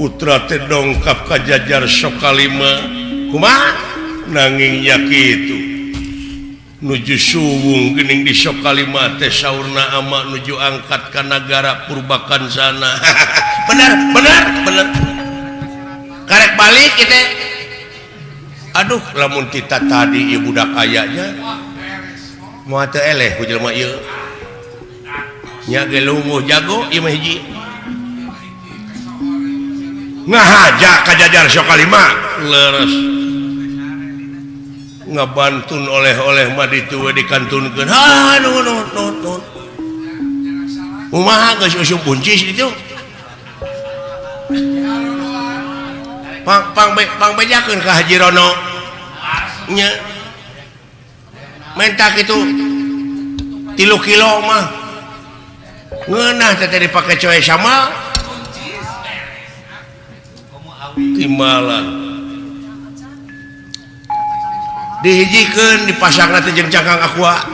Putra teh dongkap ka jajar Sokalima kumaha nanging nya kitu nuju suwung geuning di Sokalima teh saurna ama nuju angkat ka nagara Purbakansana. Bener bener bener karek balik kita. Aduh lamun kita tadi ieu budak ayanya moal teu eleh ku jelema ieu nya ge lungguh jago ieu mah hiji ngahaja ka jajar Sokalima leres ngabantun oleh-oleh mah ditu we dikantunkeun. Ha nuhun nuhun nuhun nuhun kumaha geus usum buncis ditu pang pang pang bejakeun ka Haji Rono nya menta kitu 3 kilo mah ngeunah teh dipake coe sama timbalan dihijikeun dipasangna teh jeung cangkang aqua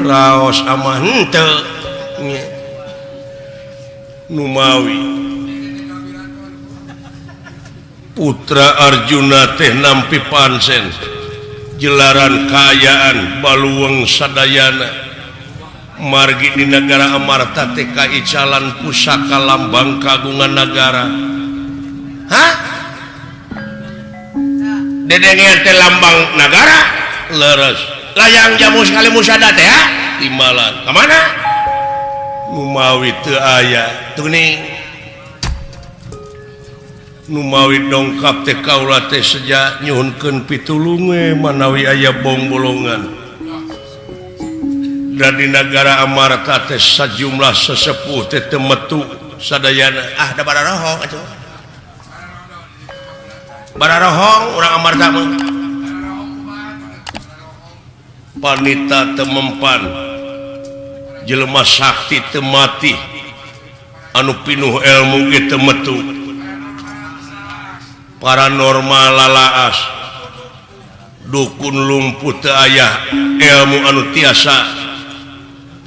raos ama henteu nya Numawi Putra Arjuna teh nampi pansen jelaran kaayaan baluweng sadayana margi di negara Amarta teh kaicalan pusaka lambang kagungan nagara. Hah? Dedengean teh lambang nagara leres layang jamu sekali musada teh ha timbalan ka mana Numawi teu aya tuning Numawi dongkap teh kaula teh seja nyuhunkeun pitulung we manawi aya bongbolongan. Da di nagara Amarta teh sajumlah sesepuh teh teu metu sadayana. Ah da bararohong atuh. Bararohong urang Amarta mah. Panita teu mempan, jelema sakti teu mati, anu pinuh ilmu ge teu metu. Paranormal lalaas dukun lumpuh teu aya ilmu anu tiasa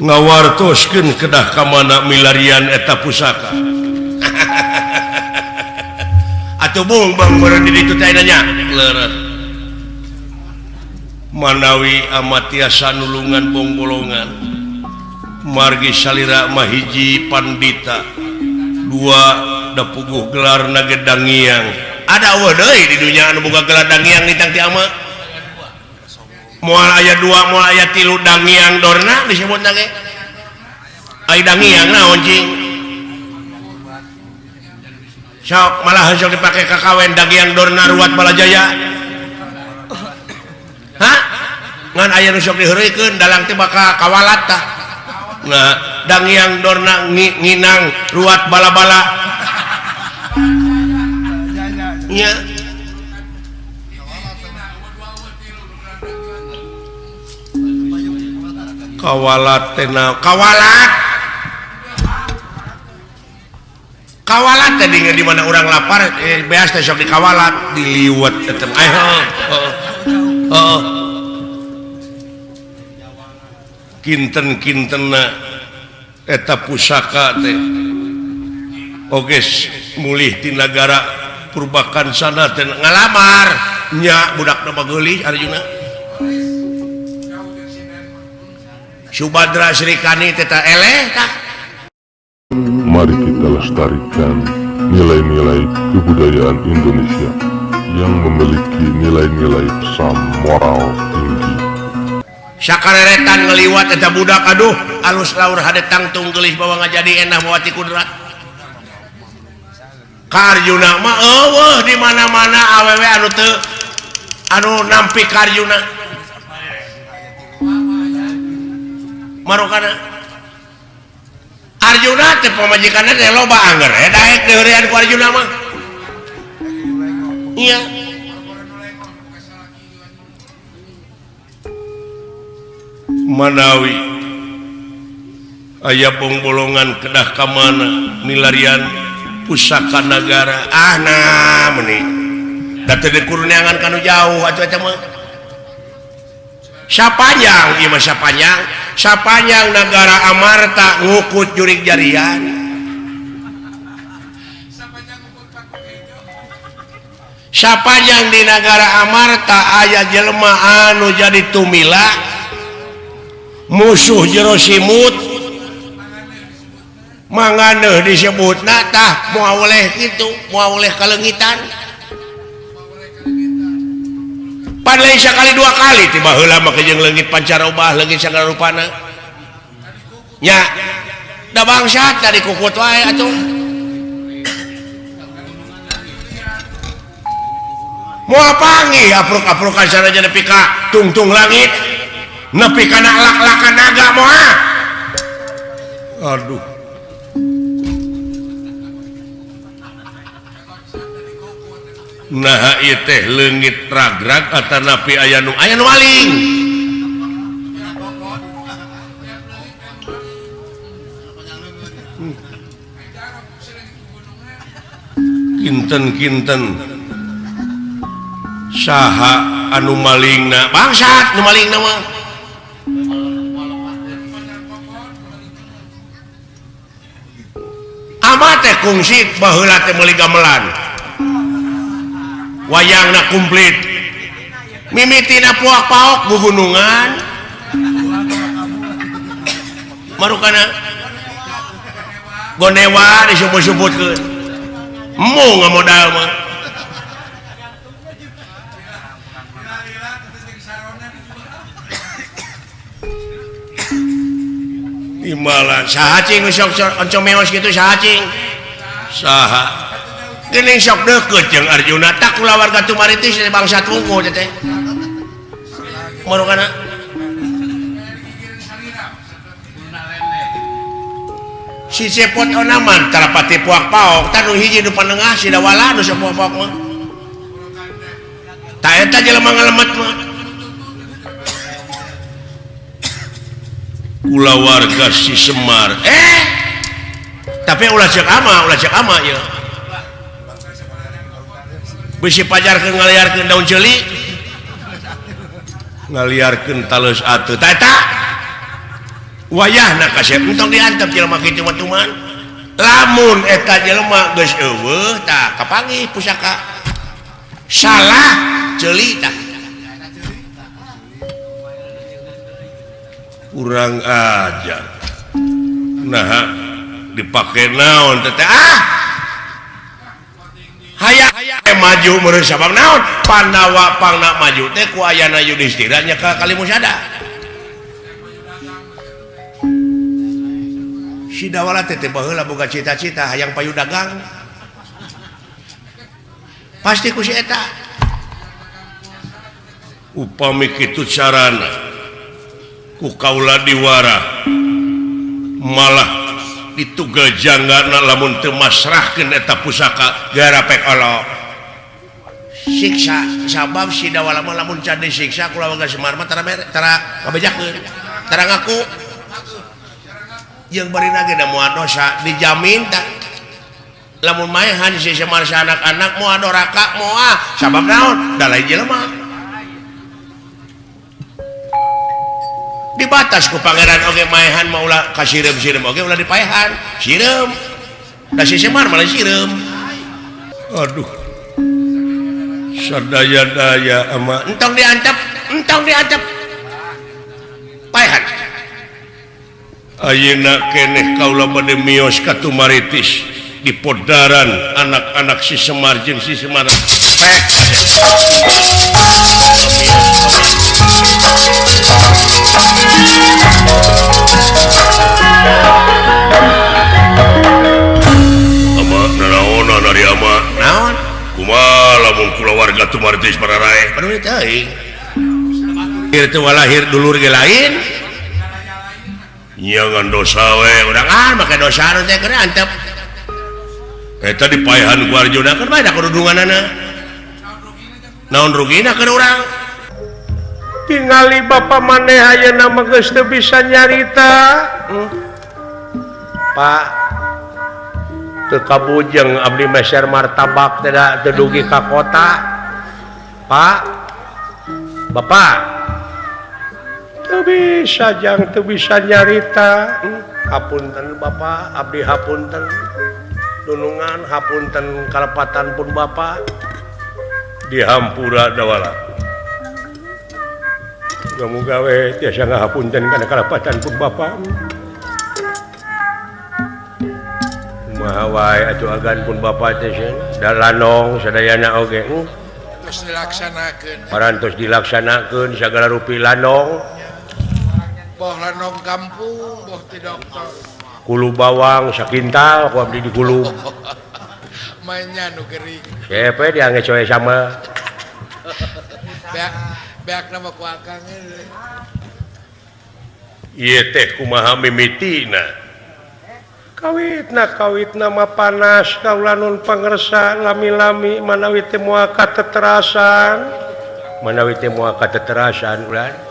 ngawartoskeun kedah ka mana milarian eta pusaka. Atuh bung bang meureun di ditu teh nya leres manawi ama tiasa nulungan bongbolongan margi salira mah hiji pandita dua da puguh gelarna ge dangiang. Ada eueuh deui di dunya anu boga gelar dangiang di tangti ama. Moal aya dua, moal aya tilu dangiang dorna disebutna ge. Ai dangiang naon cing? Sok malah sok dipake kakawen dangiang dorna ruat Balajaya. Hah? Ngan aya nu sok diheureuykeun dalang teh bakal kawalat tah. Nah, dangiang dorna nginang ruat bala-bala. Nya. Kawalat teh kawalat. Kawalat teh di mana urang lapar beas teh sok dikawalat diliwet eta mah. Heeh. Heeh. Kinten-kintenna eta pusaka teh oge mulih ti nagara Purbakansana teh ngalamar nya budak na geulis Arjuna. Subadra Srikani teh ta eleh tah. Mari kita lestarikan nilai-nilai kebudayaan Indonesia yang memiliki nilai-nilai pesan moral tinggi. Sakareretan ngeliwat eta budak aduh alus laur hade tangtung geulis bawa ngajadi enah bawa ti kudrat. Ka Arjuna mah eueuh di mana-mana awewe anu teu anu nampi ka Arjuna. Marokana Arjuna teh pamajikanna teh loba anger eh daek diheurean ku Arjuna mah. Iya. Manawi aya bongbolongan kedah ka mana milarian pusaka nagara ah nah meuni da teu dikurniangan kanu jauh atuh eta mah. Sapanjang ieu mah sapanjang sapanjang nagara Amarta ngukut jurig jarian. Sapanjang di nagara Amarta aya jelema anu jadi tumila musuh jero simut manganeuh disebutna tah moal oleh kitu moal oleh kaleungitan pan lain sakali dua kali tiba heula mah jeung leungit pancarobah leungit sagala rupana nya da bangsat dari kukut wae atuh moal panggih apruk-aprukan sanajan nepi ka tungtung langit nepi kana lak-lakan naga moal aduh nah ieu teh leungit ragrag atanapi aya nu maling kinten-kinten saha anu malingna bangsat nu malingna mah ama teh kungsi baheula teh meuli gamelan wayangna komplit mimitina puak paok gugunungan marukana gonewa disebut-sebutkeun embung ngamodal mah imala saha cing sok oncomeos kitu saha cing saha geuning sok deukeut jeung Arjuna tak kulawarga Tumaritis bangsat wungkul teh marukana si cepot onaman tarapati puak paok tanu hiji nu panengah si dawala nu sok puak paok mah ta eta jelema ngalemet mah kulawarga si Semar tapi ulah ceuk ama ieu bisi pajarkeun ngaliarkeun daun ceuli ngaliarkeun taleus atuh ta eta wayahna kasep entong diantep jelema kitu mah tuman lamun eta jelema geus eueuh tah kapanggih pusaka salah ceuli tah kurang ajar nah dipake naon teh ah hayang maju meureun sabab naon Pandawa pangna maju teh ku ayana Yudhistira nya ka Kalimusada si Dawala teh baheula boga cita-cita hayang payu dagang pasti ku si eta upami kitu carana ku kaula diwara malah ditugel janggana lamun teu masrahkeun eta pusaka garapek olo siksa sabab si Dawala mah lamun can disiksa kulawarga Semar mah tara ngabejakeun tara ngaku jeung barina ge da moal dosa dijamin tak lamun maehan si Semar anak-anak moal doraka moal sabab naon da lain jelema dibatas ku pangeran oge maehan mah ulah ka sireum-sireum oge ulah dipaehan sireum da si Semar malah sireum aduh sadaya-daya ama entong diantep paehan ayeuna keneh kaula bade mios ka Tumaritis di podaran anak-anak si Semar jeung si Semar pek ama nanaonan ari ama naon kumaha lamun kulawarga Tumaritis pararae aduh teuing ieu teh walahir dulur ge lain nyangan dosa we urang ah make dosa nu teh keur antep eta dipaehan ku Arjuna keur bae da kerudunganana naon rugina keur urang tingali bapa maneh ayeuna mah geus teu bisa nyarita Pak teu kabujeng abdi meser martabak teh da teu dugi ka kota Pak Bapak teu bisa jang teu bisa nyarita hapunten Bapak abdi hapunten Dunungan hapunten kalepatan pun Bapak dihampura dawala. Muga-muga we tiasa ngahapunten kana kalepatan pun Bapak. Kumaha wae atuh agan pun Bapak teh da lanong sadayana oge. Terus dilaksanakeun. Parantos dilaksanakeun sagala rupi lanong. Boh lanong kampung, boh ti dokter. Kulu bawang sakintal ku abdi digulung. Mainnya nu gering. Siapa dia ngecoe sama. Beak beak nama ku akang. Ieu teh kumaha mimitina. Kawitna mah panas kaula nun pangersa lami-lami manawi teh moal kateterasan. Manawi teh moal kateterasan ulah.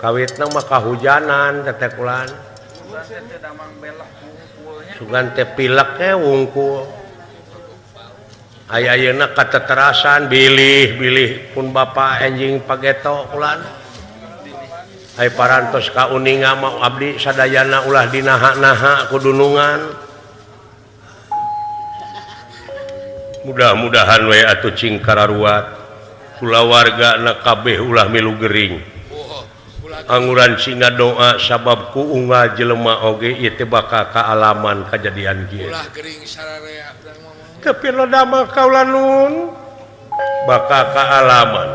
Kawitna mah kahujanan teteh kulan. Sugan teh pilek teh wungkul. Aya ayeuna kateterasan bilih-bilih pun bapa enjing pageto kulan. Ai parantos ka uninga mah abdi sadayana ulah dinaha-naha ku dunungan. Mudah-mudahan we atuh cing kararuat. Kulawarga na kabeh ulah milu gering. Anguran singa doa sabab ku unggal jelema oge ieu teh bakal kaalaman kajadian kieu. Ulah gering sararea tapi loda mah kaula nun bakal kaalaman.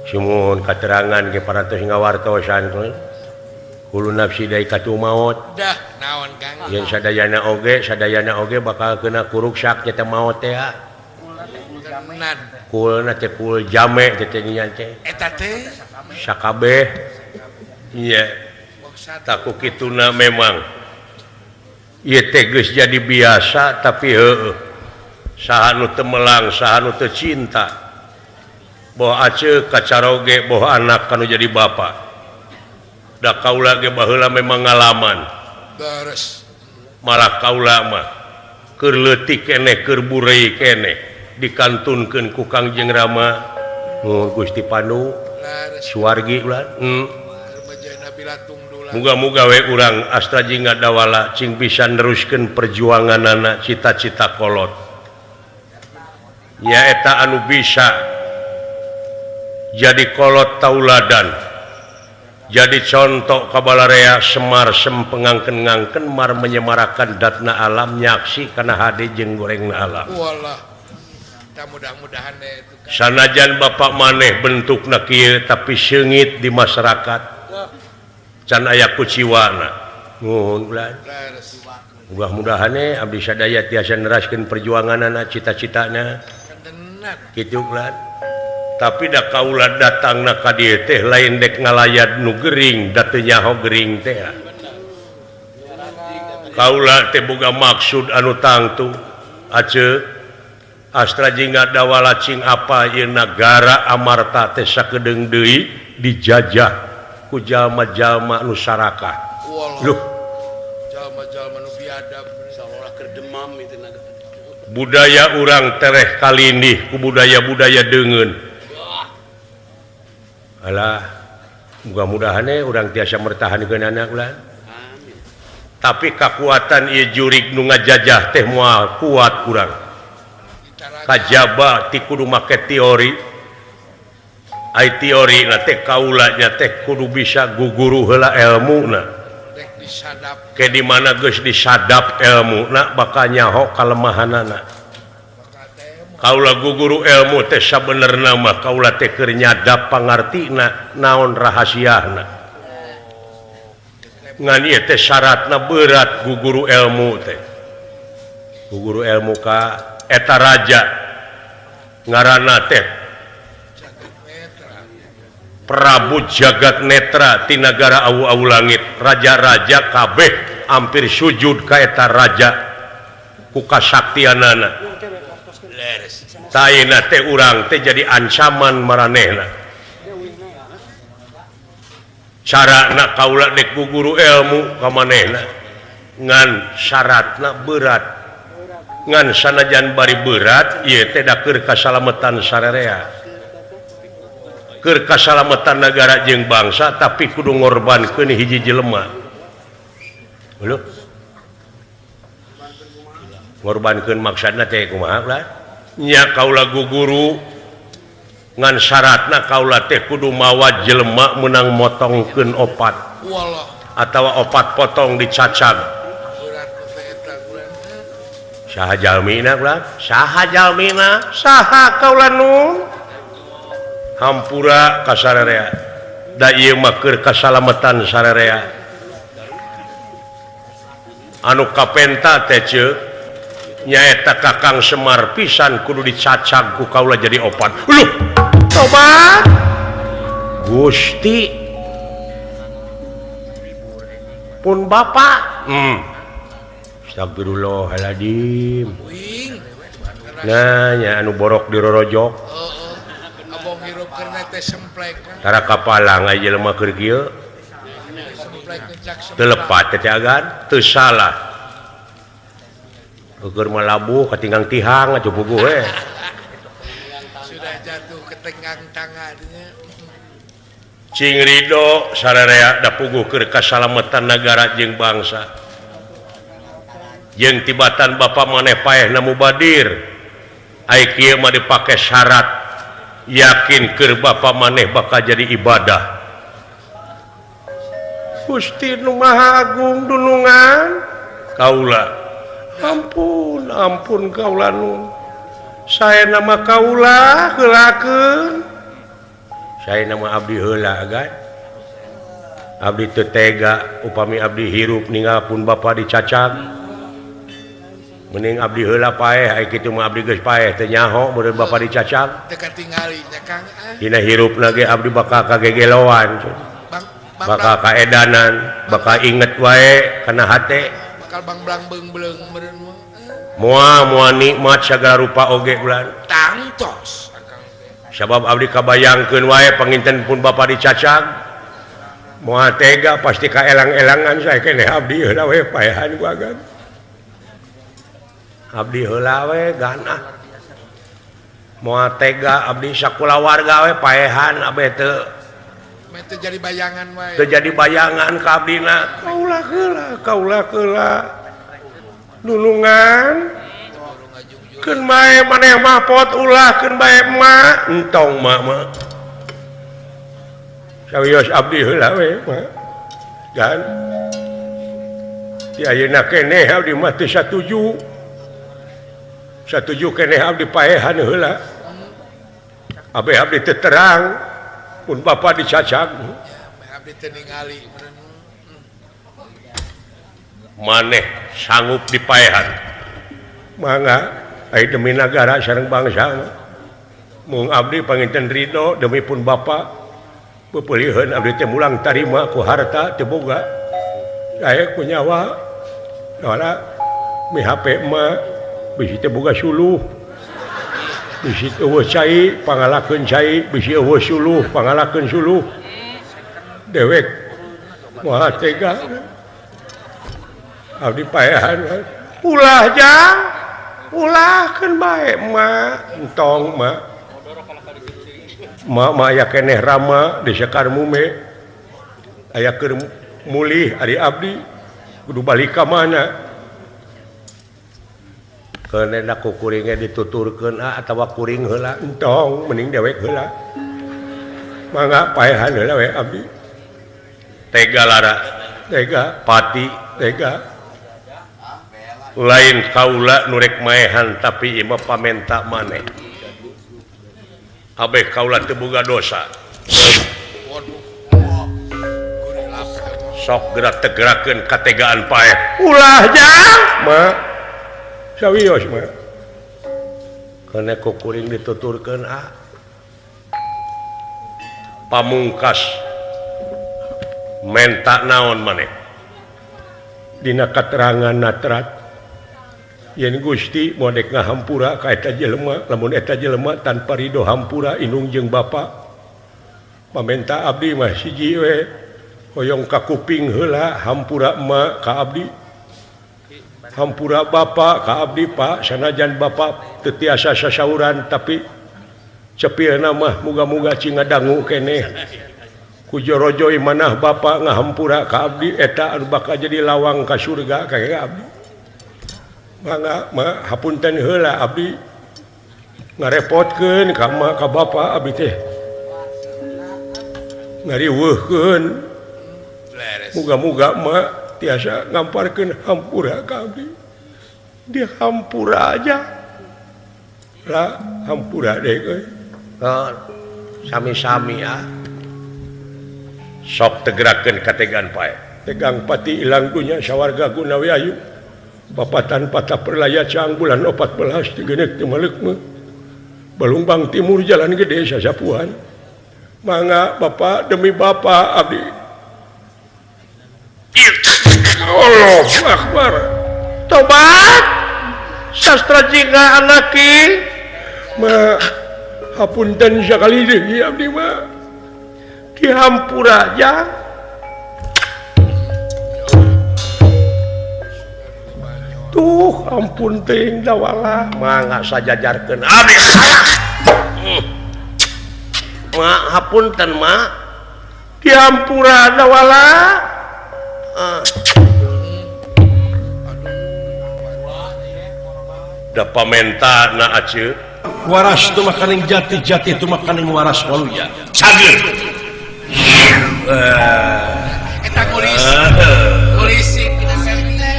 Sumuhun katerangan ge parantos ngawartosan kulo nafsi daikatul maut. Dah naon Kang? Yen sadayana oge bakal kena kuruksak nya teh maot teh. Kulna teh kul jame teh nya teh. Eta teh sakabeh nya taku kituna memang ieu teh geus jadi biasa tapi heueuh saha nu teu melang saha nu teu cinta boh aceuk kacaroge boh anak kanu jadi bapa da kaula ge baheula memang ngalaman beres malah kaula mah keur leutik keneh keur burei keneh dikantunkeun ku Kangjeng Rama nu Gusti Pandu Suwargi ulah. Muga-muga we urang Astra Jingga Dawala cing bisa neruskeun perjuanganana cita-cita kolot. Nyaeta anu bisa jadi kolot tauladan. Jadi contoh kabalarea Semar sempengangken-ngangken mar menyemarakan datna alam nyaksi kana hade jeung gorengna alam. Walah. Mudah-mudahan sanajan bapak maneh bentukna kieu tapi seungit di masyarakat can aya kuciwana nuhun ulah mudah-mudahan abdi sadaya tiasa neraskeun perjuanganana cita-citana kitu ulah tapi da kaula datangna ka dieu teh lain dek ngalayat nu gering da teu nyaho gering teh kaula teh boga maksud anu tangtu aceuk Astra Jingga Dawala cing apa ieu nagara Amarta teh sakedeung deui dijajah ku jalma-jalma nu sarakah. Loh, jalma-jalma nu biadab saolah keur demam itu nagara. Budaya urang tereh kalindih ku budaya-budaya deungeun. Alah, mudah-mudahan urang tiasa mertahankeun ulah. Amin. Tapi kakuatan ieu jurig nu ngajajah teh moal kuat urang. Kajaba ti kudu make teori ai teori na teh kaula nya teh kudu bisa guguru heula elmuna ke di mana geus disadap elmuna bakal nyaho kalemahanana kaula guguru elmu teh sabenerna mah kaula teh keur nyadap pangartina naon rahasiana ngan ieu teh syaratna berat guguru elmu teh guguru elmu ka eta raja ngaranna teh Prabu Jagat Netra ti nagara awu-awu langit raja-raja kabeh hampir sujud ka eta raja ku kasaktianana taina teh urang teh jadi ancaman maranehna carana kaula dek guru ilmu ka manehna ngan syaratna berat ngan sanajan bari berat ieu teh da keur kasalametan sararea keur kasalametan nagara jeung bangsa tapi kudu ngorbankeun hiji jelema Lho ngorbankeun maksudna teh kumaha ulah nya kaula guguru ngan syaratna kaula teh kudu mawa jelema meunang motongkeun opat atawa opat potong dicacag. Saha jalmina ulah? Saha jalmina? Saha kaula nu? Hampura ka sararea. Da ieu mah keur kasalamatan sararea. Anu kapenta teh ceuk nyaeta Kakang Semar pisan kudu dicacag ku kaula jadi opat. Luh, tobat. Gusti pun bapak. Astagfirullahaladzim. Nah, nya anu borok dirorojok. Abong hirup karena teh semplek. Tara kapalang aya jelema keur kieu. Teu lepat teh agan, teu salah. Keur mah labuh katinggang tihang atuh puguh we. Sudah jatuh ke tenggang tangannya. Cing ridho sararea da puguh keur kasalamatan nagara jeung bangsa. Jeung tibatan bapa maneh paehna mubadir. Ai kieu mah dipake syarat yakin keur bapa maneh bakal jadi ibadah. Gusti nu Maha Agung dunungan kaula. Ampun, ampun kaula nun. Saya nama kaula heulakeun. Saya nama abdi heula agan. Abdi teu tega upami abdi hirup ninggal pun bapa dicacag. Mending abdi heula paeh ai kitu mah abdi geus paeh teu nyaho meureun bapa dicacag. Teu katingali nya Kang. Dina hirupna ge abdi bakal kagegeloan. Bakal kaedanan, bakal inget wae kana hate. Bakal bangbrang beung-beung meureun mah. Moal moal nikmat sagala rupa oge ulah. Tangtos. Sabab abdi kabayangkeun wae panginten pun bapa dicacag. Moal tega pasti kaelang-elangan saya keneh abdi heula we paehan ku agan. Abdi heula we ganah. Moal tega abdi sakulawarga we paehan abdi teu teu jadi bayangan wae. Teu jadi bayangan ka abdina. Kaula heula, kaula heula. Nulungan. Keun bae maneh mah pot ulah keun bae emak. Entong mak mah. Sawios abdi heula we mah. Dan di ayeuna keneh abdi mah teu satuju. Satuju keneh abdi paehan heula. Abdi abdi teu terang pun bapa dicacag. Abdi teu ningali maneh sanggup dipaehan. Mangga ai demi nagara sareng bangsa. Mung abdi panginten ridho demi pun bapa. Pepeuliheun abdi teh mulang tarima ku harta teu boga. Daek ku nyawa. Wala mi HP mah bisi teu boga suluh. Bisi eueuh cai pangalakeun cai, bisi eueuh suluh pangalakeun suluh. Dewek moal tega. Abdi paehan. Ulah jang. Ulah keun bae mah, entong mah. Mak mah aya keneh rama di Sekar Mume. Aya keur mulih ari abdi kudu balik ka mana. Keunena ku kuring ge dituturkeun atawa kuring heula entong mending dewek heula. Mangga paehan heula we abdi. Tega lara, tega pati, tega. Lain kaula nu rek maehan tapi ieu mah pamenta maneh. Abeh kaula teu boga dosa. Sok gerak tegerakeun kategaan paeh. Ulah jang, ma. Sawios mah. Kana ku kuring dituturkeun ah. Pamungkas menta naon maneh? Dina katerangan natrat yen Gusti modek ngahampura ka eta jelema, lamun eta jelema tanpa ridho hampura indung jeung bapa. Pamenta abdi mah siji we hoyong ka kuping heula hampura emak ka abdi. Hampura bapa ka abdi Pak, sanajan bapa teu tiasa sasauran tapi cepilna mah muga-muga cing ngadangu keneh. Ku jorojo imanah bapak ngahampura ka abdi eta anu bakal jadi lawang ka surga ka abdi. Mangga ma hapunten heula abdi ngarepotkeun ka ma ka bapak abdi teh. Ngariweuhkeun. Muga-muga ma tiasa ngamparkeun hampura ka abdi. Dihampura aja. Lah hampura deh euy. Sami-sami ah. Sok tegerakeun kategan pae. Tegang pati ilang dunya sawarga gunawi ayu. Bapatan patah perlaya cang bulan 14 tigenek teu maleukmeuk. Balumbang timur jalan gede sasapuan. Mangga bapak demi bapak abdi. Allahu akbar. Tobat. Sastra jika anaki ma hapunten sakali deui abdi mah. Dihampura aja. Tuh ampun teuing dawala mangga sajajarkeun abdi. Ma hapunten ma. Dihampura dawala. Da pamenta na aceu. Waras tu makaning jati-jati tu makaning waras waluya. Cager. Eta polisi. Polisi kita sente.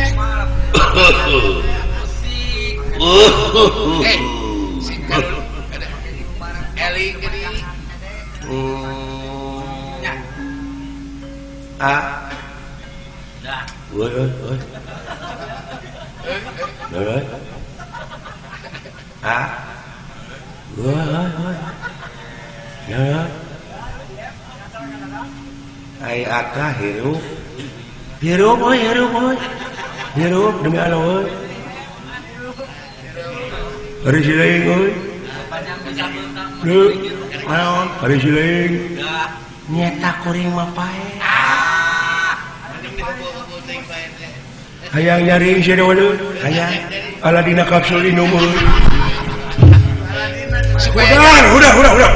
Singkat. Eling gini. Ah. Dah. Woi woi woi. Woi. Ah. Woi woi. Ya. Ai aka hirup. Hirup euy, hirup euy. Hirup demi Allah euy. Ari sileung euy. Deuk, naon? Ari sileung. Nyeta kuring mah pae. Hayang nyari sia deui, hayang. Aladina kapsul inum euy. Udah, udah, udah, udah.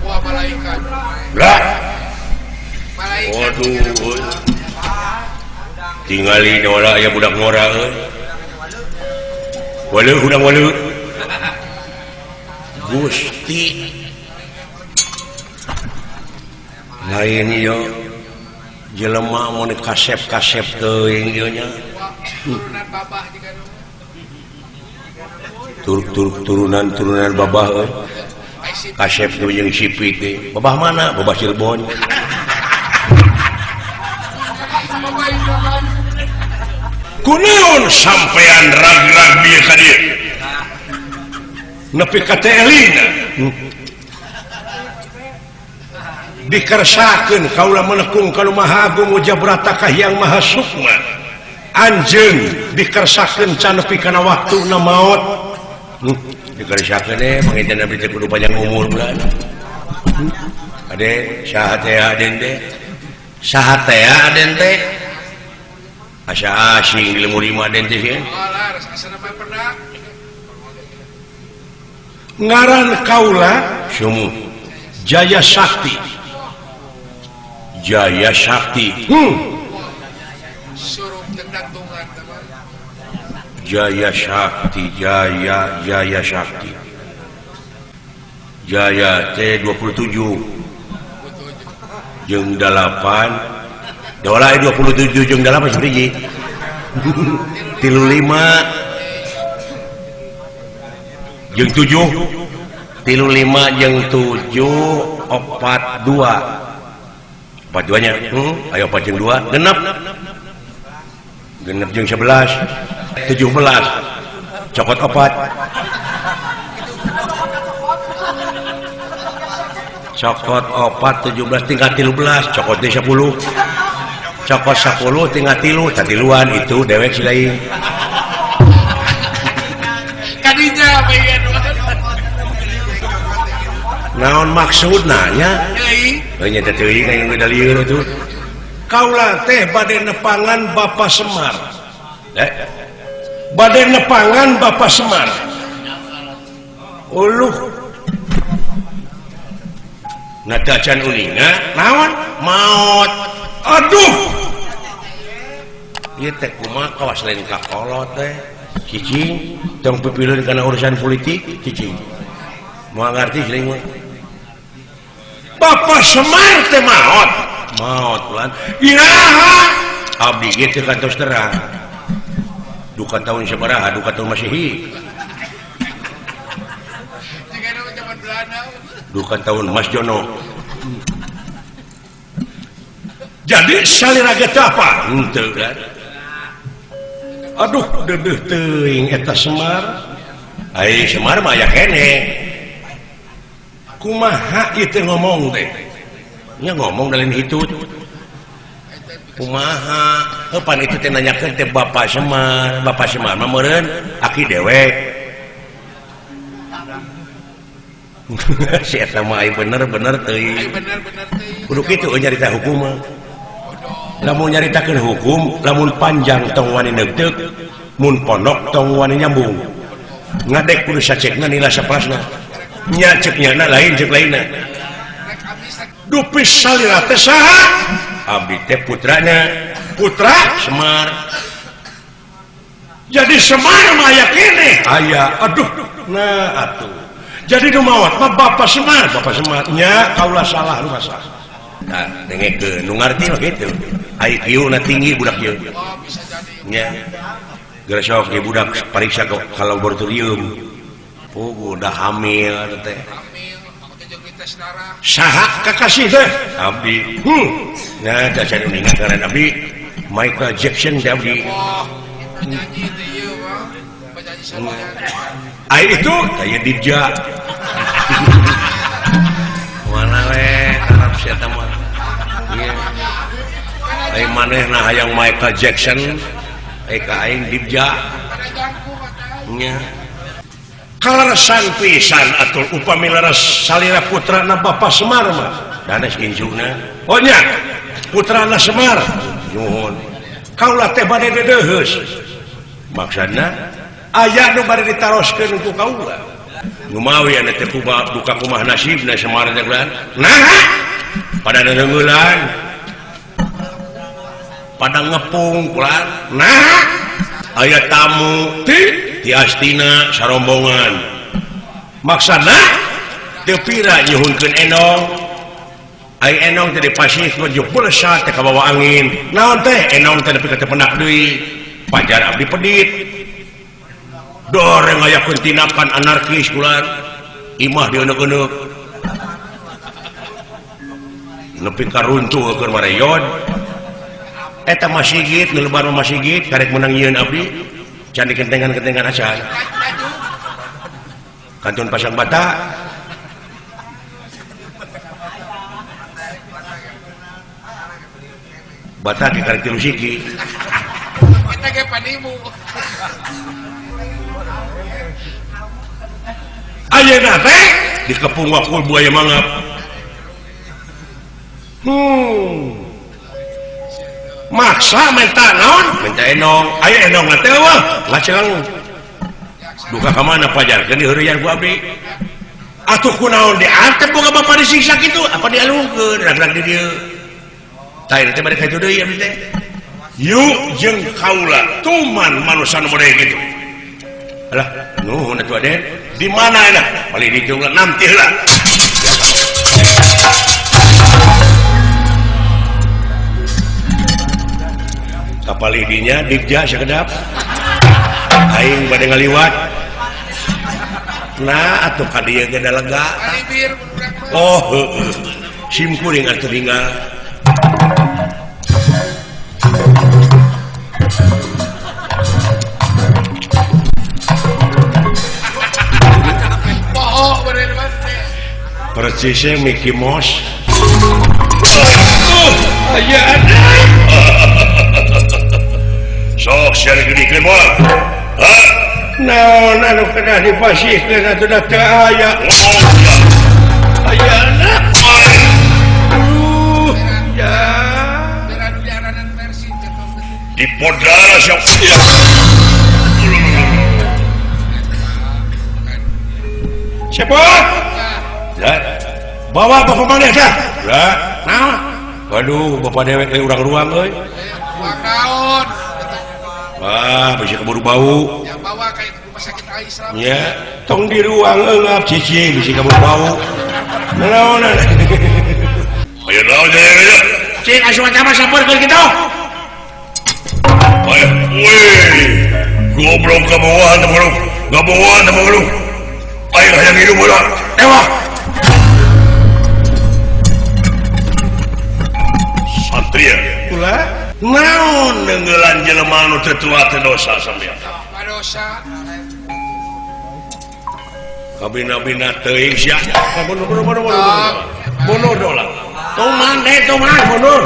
Wah, malaikat. Lah. Waduh, tingali dola ya budak ngora euy. Waluh hudang waluh. Gusti. Lain ieu jelema mun kasep-kasep teuing ieu nya. Turunan-turunan babah euy. Kasep teu jeung sipit teh. Babah mana? Babah Cirebon. Kunaon sampean rag-rag bieu ka dieu? Nepi ka teh elina. Dikersakeun kaula menekung ka Maha Agung Ujabrata ka Hyang Maha Sukma. Anjeun dikersakeun can nepi kana waktuna maot. Dikersakeun eh panginten abdi teh kudu panjang umur bulan. Ade saha teh aden teh? Saha teh aden teh? Asa asing di lemur lima aden teh sieun. Ngaran kaula sumu Jaya Sakti. Jaya Sakti. Jaya Sakti, Jaya Jaya Sakti. Jaya T27 jeung 8 dola 27 jeung 8 sabiji. 35 jeung 7 35 jeung 7 42 42 nya. Ayo 4 jeung 2 genep. Genep jeung 11 17 cokot 4 cokot 4 17 tinggal 13 cokot 10 cokot 10 tinggal 3 tatiluan itu dewek si lain kadinya bagian naon maksudna nya euy nya teh teuing aya nu lieur atuh kaula teh bade nepangan Bapak Semar bade nepangan Bapak Semar uluh Nah teu acan uninga naon maot. Aduh. Ieu teh kumaha kawas lain ka kolot teh. Cicing tong pipileun kana urusan politik cicing. Moal ngarti sering mah. Bapak Semar teh maot. Maot lan. Iraha abdi ge teu kantos terang. Duka tahun sabaraha duka tahun Masehi. Duka tahun Mas Jono. Jadi salira ge teu apa? Henteu kan. Aduh deudeuh teuing eta Semar. Ai Semar mah aya keneh. Kumaha ieu teh ngomong teh? Nya ngomong da lain hitut. Kumaha? Heuh pan itu teh nanyakeun teh Bapak Semar. Bapak Semar mah meureun aki dewek. Si eta mah ai bener-bener teuing. Kudu kitu nyarita hukum mah. Lamun nyaritakeun hukum, lamun panjang tong wani neugteuk, mun pondok tong wani nyambung. Ngadek kudu sacekna nila sapalasna. Nya cek nyana lain cek lainna. Dupi salira teh saha? Abdi teh putrana. Putra Semar. Jadi Semar mah aya keneh. Aya. Aduh. Nah atuh. Jadi nu maot mah Bapak Semar, Bapak Semar. Nya kaula salah nu salah. Nah, dengekeun nu ngarti mah kitu. IQ na tinggi budak ieu. Nya. Geura sok ieu budak pariksa ka laboratorium. Oh, udah hamil teh. Saha kakasih teh? Abdi. Nah, dasar uningan ngaran abdi Michael Jackson teh abdi. Penyanyi teh ieu mah. Penyanyi saha? Ai itu aya Dija. Mana we karep sia eta mah. Ieu. Ai manehna hayang Michael Jackson, ai ka aing Dija. Nya. Kaleresan pisan atur upami leres salira putrana Bapak Semar mah. Danes injuna. Oh nya, putrana Semar. Nuhun. Kaula teh bade dedeuheus. Maksudna aya nu bade ditaroskeun ku kaula. Nu mawi anu teh duka kumaha nasibna Semar teh kulan. Nah, pada neunggeulan. Pada ngepung kulan. Nah, aya tamu ti di Astina sarombongan. Maksana teu pira nyuhunkeun enong. Ai enong teh dipasih menuju pulsa teh kabawa angin. Naon teh enong teh nepi ka teu penak deui. Pajar abdi pedit. Doreng ngayakeun tindakan anarkis kulan. Imah dieuneuh-euneuh. Nepi ka runtuh keur mareyon. Eta masigit nu lebar mah masigit karek meunang nyieun abdi. Can dikentengan-kentengan acan. Kantun pasang bata. Bata ge karek tilu siki. Eta ge panimu. Ayeuna teh dikepung wakul buaya mangap. Maksa minta naon? Minta enong. Ayo enong teh wah, ngaceng. Duka ka mana pajarkeun diheureuyan ku abdi. Atuh kunaon diantep boga bapa disiksa kitu, apa dialungkeun rag-rag di dieu. Tah ieu teh bade ka itu deui abdi teh. Yuk jeung kaula tuman manusa nu model kitu. Alah, nuhun atuh Aden. Di mana enak? Paling ditu nanti heula. Kapal idinya Dikja sakedap aing bade ngaliwat. Nah atuh ka dieu ge da lega. Oh heueuh. Sim kuring atuh tinggal. Percisnya Mickey Mouse. Aya ada. Sok sia digeudikeun moal. Hah? Naon anu kedah dipasihkeun atuh da teu aya. Ayana. Ya. Di podara siap. Siapa? Ya. Bawa bapak maneh dah. Lah, naon? Waduh, bapak dewek euy urang ruang euy. Ruang naon? Wah, bisa keburu bau. Yang bawa ka rumah sakit Al-Islam. Ya, tong di ruang eungap cicing bisa keburu bau. Naon? Ayo naon jaya. Cing asupan sama sampeurkeun kitu. Ayo, wih. Goblok kabawahan teh goblok. Kabawahan teh goblok. Ayo hayang hidup bola. Ewa. Satria. Ulah. Naon neunggelan jelema nu teu tua teh dosa sampean. Dosa. Kabina-bina teuing sia. Mundur mundur mundur. Mundur dola. Tuman deh tuman mundur.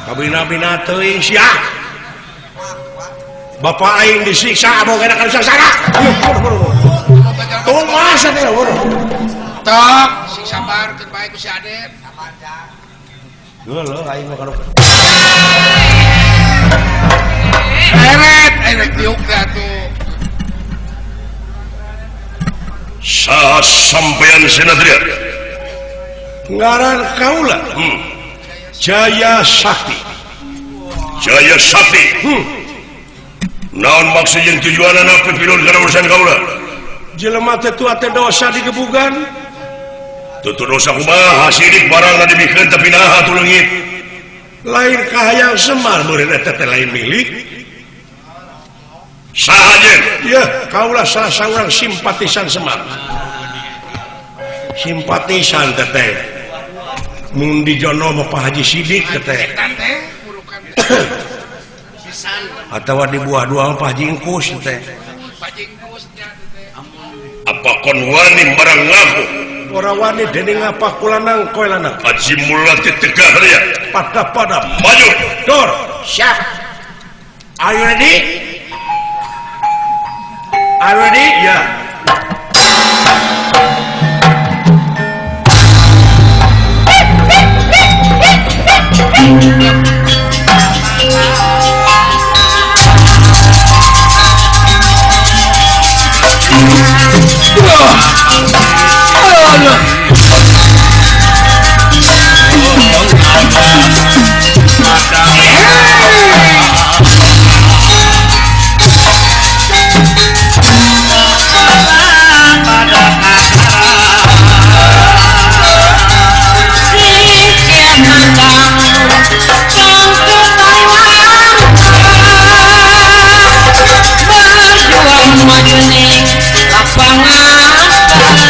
Kabina-bina teuing sia. Bapak aing disiksa abogeuna ka sangsara. Tumas atuh mundur. Tok, sing sabar keun bae ku si Aden. Geuleuh aing mah kana. Eret, eret tiuk teh atuh. Saha sampean Sinatria? Ngaran kaula. Jaya Sakti. Jaya Sakti. Naon maksud jeung tujuanana pipilun kana urusan kaula? Jelema teh tua teh dosa digebugan. Tutur dosa kumaha sidik barangna dibikeun tapi naha atuh leungit. Lain kahayang Semar meureun eta teh lain milik. Saha jeung? Yeuh, kaula salah saurang simpatisan Semar. Simpatisan teh teh. Mun dijono mah Pak Haji Sidik teh teh. Atawa di buah dua mah Pak Haji Engkus teh. Apa kon wani barang ngaku? Ora wani dening apa kulanang koe lanang. Haji mulati tegah ria. Pada-pada maju. Dor, siap. Are you ready? Are you ready? Ya. Berjuang maju ning lapangan perang.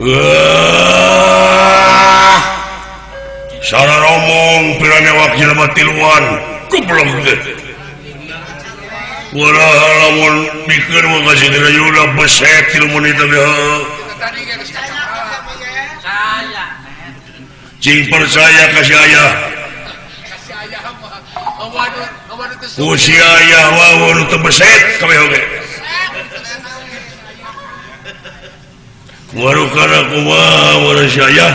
Sudah. Salah ngomong piranya wakil tiluan goblok teh. Wala lamun mikir mah kasih dina yuda beset 3 menit teh. Cing percaya ka si ayah. Ku si ayah wawon teu beset kabeh oge. Warukana kumaha mun si ayah?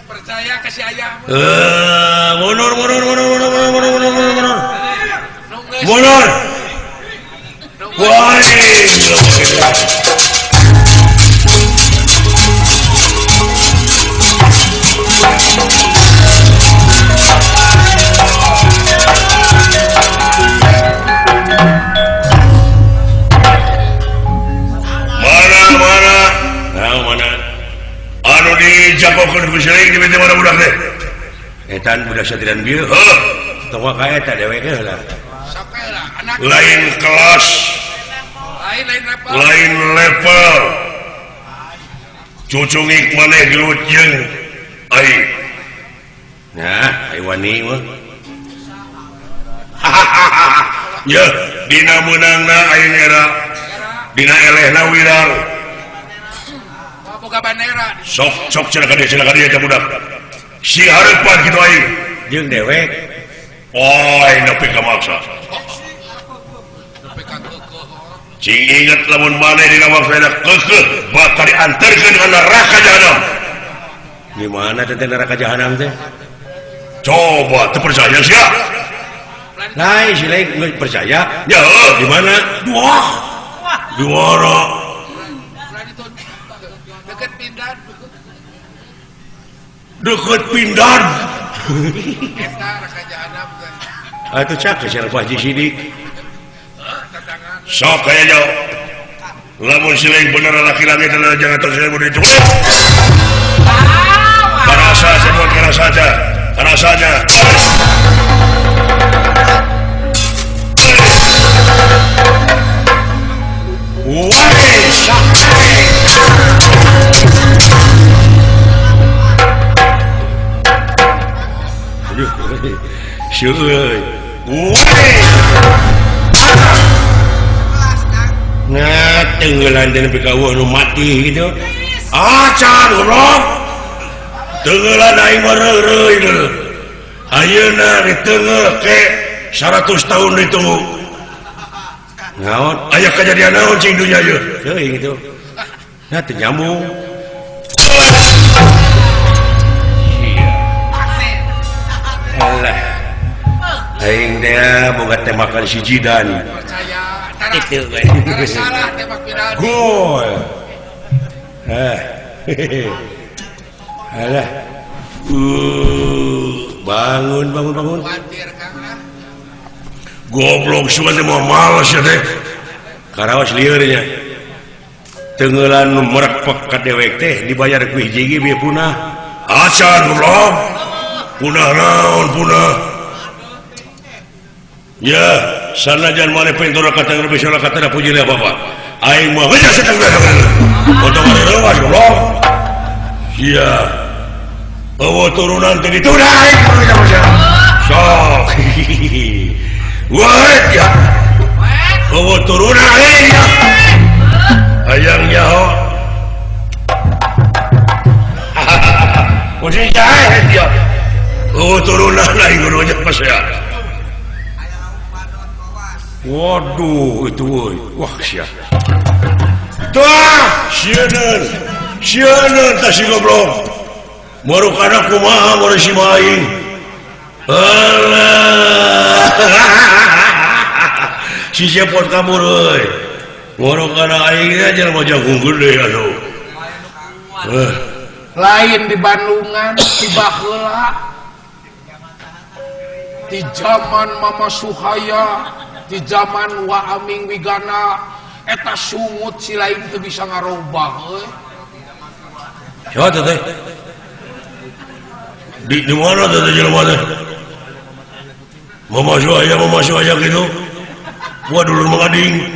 Percaya ka si ayah. Mundur mundur mundur mundur mundur mundur mundur. Mundur. Wah. Anu dijagokeun ku siling di mana budak teh? Etan budak satrian bieu. Heuh, tong ka eta dewek heula. Lain kelas. Lain level. Cucungik maneh gelut jeung aing. Nah, ai wani mah. Ya, dina meunangna aing era. Dina elehna wirang. Sok sok cenah ka dieu eta budak. Si hareupan kitu aing jeung dewek. Oh, aing nepi ka maksa. Cing inget lamun maneh dina waktuna keukeuh bakal diantarkeun ka neraka jahanam. Di mana teh neraka jahanam teh? Coba teu percaya sia. Lain si lain geus percaya. Ya, di mana? Wah. Di mana? Deket Pindan. Deket Pindan. Eta neraka jahanam teh. Atuh cak sia Pak Haji Sidik. Sok kaya jauh. Lamun siling bener laki-laki telah jangan terus saya diculik. Karasa semua karasa aja. Karasa aja. Woi, sakit. Aduh, syukur. Woi. Nah, tenggelan dan PKW nu mati gitu. Acan goblok. Tenggelan aing mah reureuy deui. Ayeuna ditenggeul ke 100 tahun ditunggu. Naon? Aya kejadian naon cing dunya ieu? Teuing gitu. Nah, teu nyambung. Alah. Aing teh boga tembakan si Jidan. Itu salah tembak viral. Gol. Alah. Bangun bangun bangun. Goblok sugan teh moal males ya teh. Karawas lieur nya. Tenggelan nu merekpek ka dewek teh dibayar ku hiji ge bieu punah. Acan goblok. Punah naon punah. Ya, sanajan maneh pintura kata lebih salah kata puji lah bapak. Aing mah geus setengah bener. Potong reuwas goblok. Iya. Eueuh turunan teh dituna aing kudu sama. Sok. Wah, ya. Eueuh turunan aing ya. Hayang nyaho. Kudu jahe dia. Eueuh turunan aing kudu pas ya. Waduh itu woi. Wah sia. Tah, sieun. Sieun tah si goblok. Marukana kumaha mun si aing. Alah. Si cepot kabur euy. Marukana aing teh jelema jagung gede atuh. Lain di Bandungan, di baheula. Di zaman Mama Suhaya, di zaman Wa Aming Wigana, eta sungut si lain teu bisa ngarobah euy. Siapa teh? Di mana teh jelema teh? Mama Suhaya gitu. Gua dulur mengading.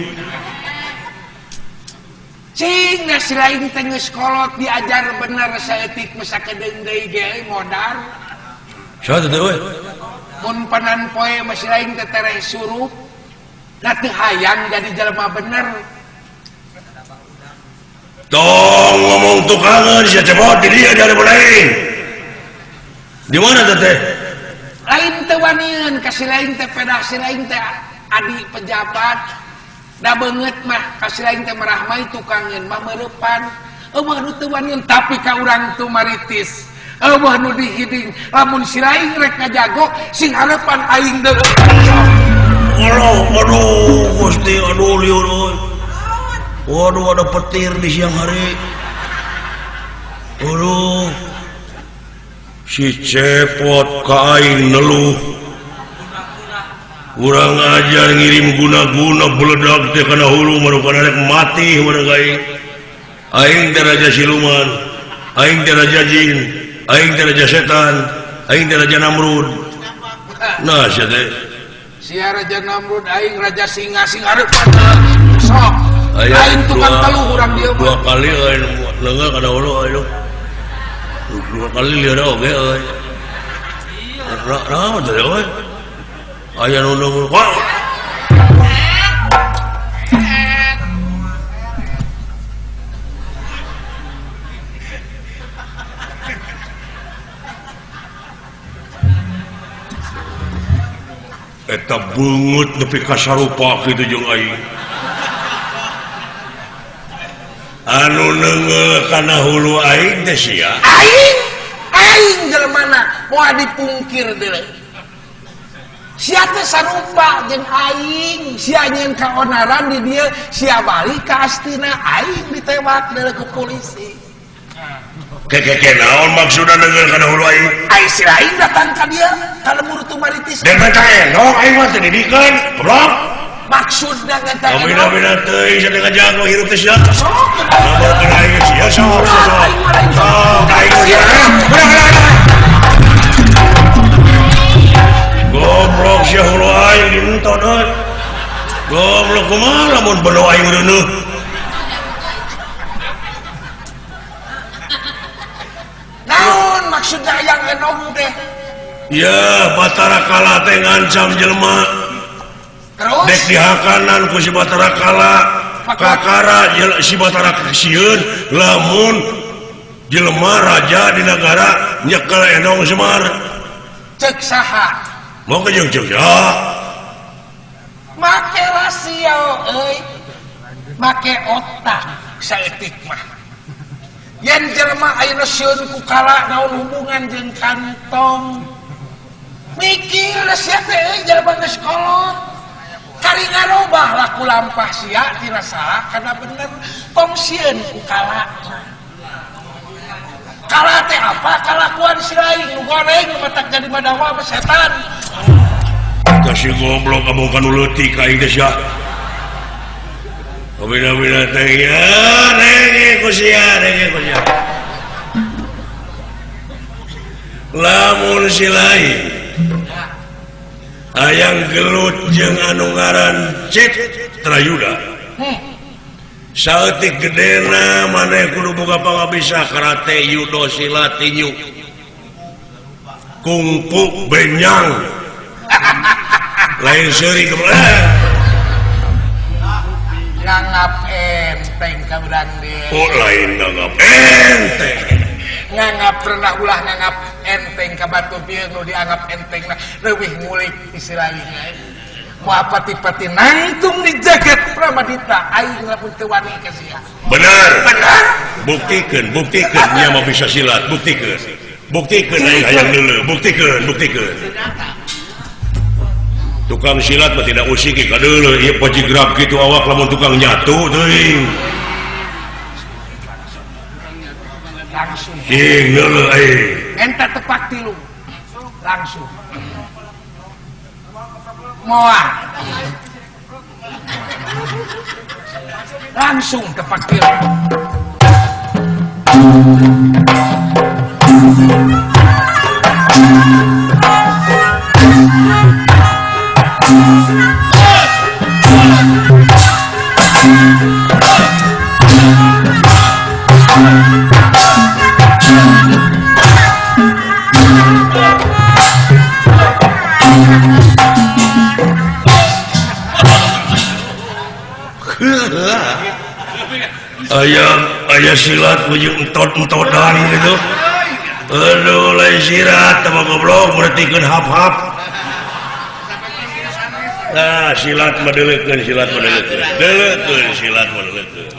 Cing na si lain teh geus kolot diajar bener saeutik mah sakedeung deui ge modar. Siapa teh euy? Mun panan poe mah si lain teh tereh surup. Nah teu hayang jadi jelema bener. Tong ngomong tukangan sia cepot di dia dari lain. Di mana teh? Lain teu wanian kasih lain teh pedah si lain teh adi pejabat. Da beungeut mah kasih lain teh marahmai tukangeun mah meurepan. Eueuh nu teu wanian tapi ka urang tu maritis. Eueuh nu dihiding lamun si lain rek ngajago sing harepan aing deui. Allah, aduh Gusti, aduh liur euy. Waduh ada petir di siang hari. Aduh. Si cepot ka aing neluh. Urang ajar ngirim guna-guna beledak teh kana hulu marukan rek mati urang aing. Aing teh raja siluman, aing teh raja jin, aing teh raja setan, aing teh raja Namrud. Nah sia teh. Sia raja Namrud, aing raja singa sing hareupan sok. Aing tukang teluh urang dieu mah. Dua kali aing leungeuh kana hulu aing. Dua kali lieur oge euy. Naon teh euy? Aya nu nunggu. Eta beungeut nepi ka sarupa kitu jeung aing. Anu neungeul kana hulu aing teh sia. Aing, aing jelemana moal dipungkir deui. Sia teh sarupa jeung aing, sia nyeun kaonaran di dieu, sia balik ka astina, aing ditewak deui ku polisi. Keke naon maksudna neungeul kana hulu aing? Aing si lain datang ka dieu, ka lembur Tumaritis. Dan teh endong aing mah teu didikeun, goblok. Maksudna ngan teh endong. Bina-bina teuing sia teh ngajago hirup teh sia. Sok. Lamun aing sia sok sok. Sok aing sia. Goblok sia hulu aing dientot euy. Goblok kumaha lamun belo aing reuneuh. Naon maksudna hayang endong teh? Ya, Batara Kala teh ngancam jelema. Terus? Dek dihakanan ku si Batara Kala. Kakara si Batara sieun lamun jelema raja di nagara nyekel endong Semar. Cek saha? Mau ke jeung cek saha? Make rasio euy. Make otak saeutik mah. Yen jelema ayeuna sieun ku kala naon hubungan jeung kantong. Mikir sia teh euy jelema geus kolot. Kari ngarobah laku lampah sia tina salah kana bener tong sieun ku kala. Kala teh apa kalakuan si lain nu goreng matak jadi madawa mah setan. Tah si goblok abong kanu leutik aing teh sia. Bina-bina teh ya renge ku sia renge ku sia. Lamun si lain hayang gelut jeung anu ngaran Citrayuda. Saeutik gedena maneh kudu boga pangabisa karate, judo, silat, tinju, kungfu, benyang. Lain seuri goblok. Nganggap enteng ka urang deui. Oh lain nganggap enteng. Nganggap pernah ulah nganggap enteng ka batu bieu nu dianggap enteng na leuwih ngulik istilahna. Moal pati-pati nangtung di jagat Pramadita aing lamun teu wani ka sia. Bener. Bener. Buktikeun, buktikeun nya mah bisa silat, buktikeun. Buktikeun aing hayang deuleu, buktikeun, buktikeun. Tukang silat mah tidak usik ka deuleu ieu pajigrab kitu awak lamun tukang nyatu teuing. Langsung. Cing deuleu aing. Enta tepak tilu. Langsung. Moal. Langsung tepak tilu. Ayang Gaya silat ujung entot-entotan gitu. Aduh, lain sirat tambah goblok mertikeun hap-hap. Nah, silat mah deuleukeun, silat mah deuleukeun. Deuleukeun silat mah deuleukeun.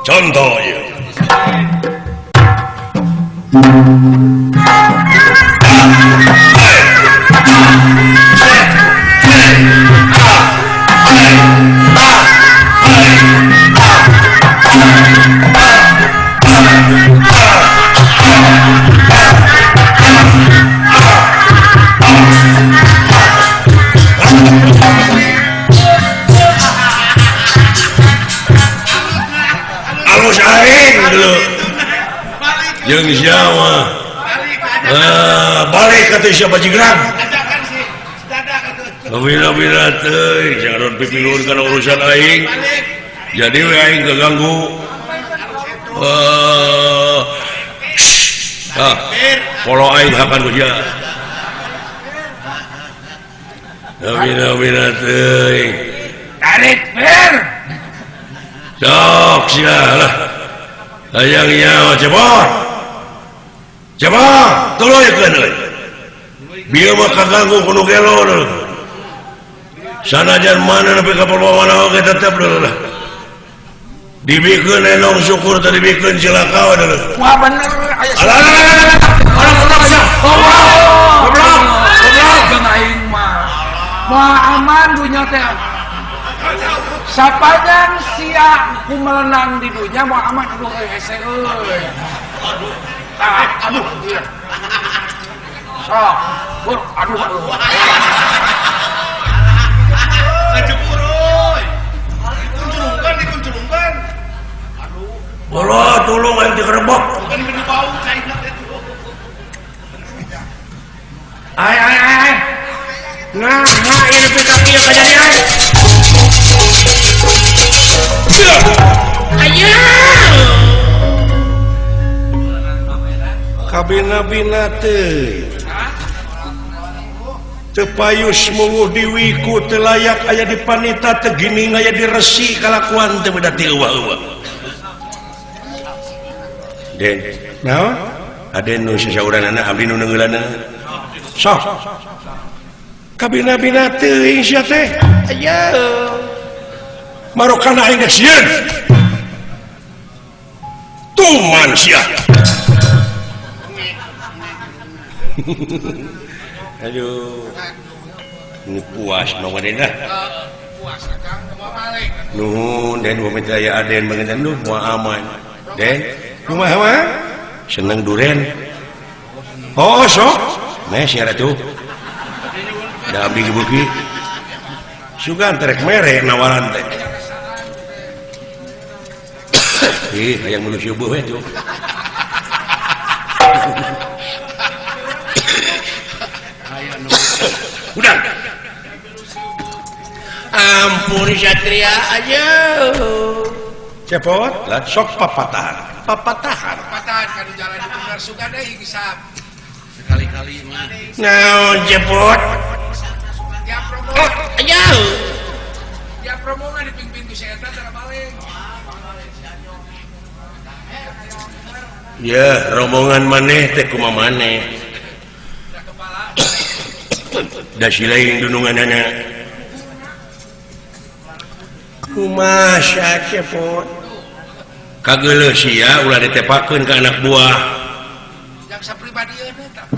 Contoh ieu. Alus aing dulu. Jeung siapa? Balik kata siapa jigrang. Bila-bila teuing jangan pipilun kana urusan aing. Jadi we aing keganggu. Follow aing hakan ku sia. Bila-bila teuing. Tarik per. Sok sia lah. Hayang nyawa cepot. Cepot, tuluykeun euy. Bieu mah kaganggu kudu gelo deui. Sanajan mana nepi ka perbawana oge tetep deui lah. Dibikeun enong syukur teu dibikeun cilaka we deui. Wah bener aya. Alah alah alah alah. Goblok. Goblok. Jeung aing mah. Moal aman dunya teh. Sapanjang sia ku melenang di dunya moal aman aduh euy hese euy. Aduh. Aduh. Sok, bur aduh aduh. Bola tolong aing dikerebok. Ai ai ai. Nah, nah ieu nepi ka kieu kajadian. Ayo. Kabina-bina teh. Teu payus muwuh diwiku teu layak aya di panita teu gining aya di resi kalakuan teu beda ti eueuh-eueuh. Den, naon? Aden nu sasauranana abdi nu neungeulanna. Sok. Kabina-bina teuing sia teh. Aya. Marokana aing geus sieun. Tuman sia. Aduh. Ini puas mah aden lah. Puas akang moal balik. Nuhun den bumi teh aya aden bangetan duh moal aman. Den, kumaha mah? Seneng duren. Oh, sok. Meh sia atuh. Da abdi gebeuki. Sugan terek mere nawaran teh. Ih, hayang manusia beuh we tuh. Udah. Ampun Satria aja. Cepot lah sok papatahan. Papatahan. Papatahan kan jalan di bener suka deui hisap. Sekali-kali mah. Naon cepot? Tiap rombongan. Aja. Tiap rombongan dipimpin ku si eta tara balik. Ya, rombongan maneh teh kumaha maneh. Da silain dununganana. Kumaha cepot? Kageuleuh sia ulah ditepakeun ka anak buah. Jang sapribadieun eta.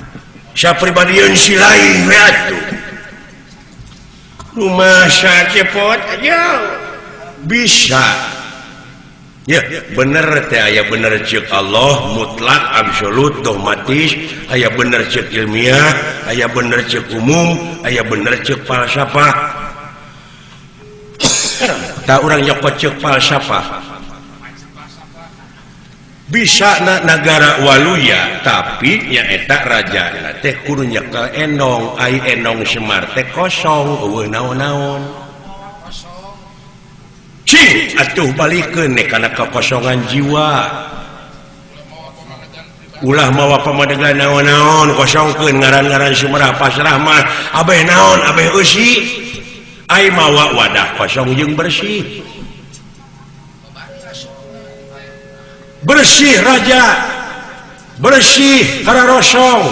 Sapribadieun si lain we atuh. Kumaha cepot? Ayo. Bisa. Ya, bener teh aya bener ceuk Allah mutlak absolut dogmatis, aya bener ceuk ilmiah, aya bener ceuk umum, aya bener ceuk falsafah. Tak urang nyokot ceuk falsafah. Bisa na nagara waluya, tapi nyaeta rajana teh kudu nyekel endong, ai endong Semar teh kosong, eueuh naon-naon. Cing atuh balikeun kana kekosongan jiwa. Ulah mawa pamadegan naon-naon kosongkeun ngaran-ngaran Sumerah pasrah mah abeh naon abeh eusi. Ai mawa wadah kosong jeung bersih. Bersih raja bersih kararosong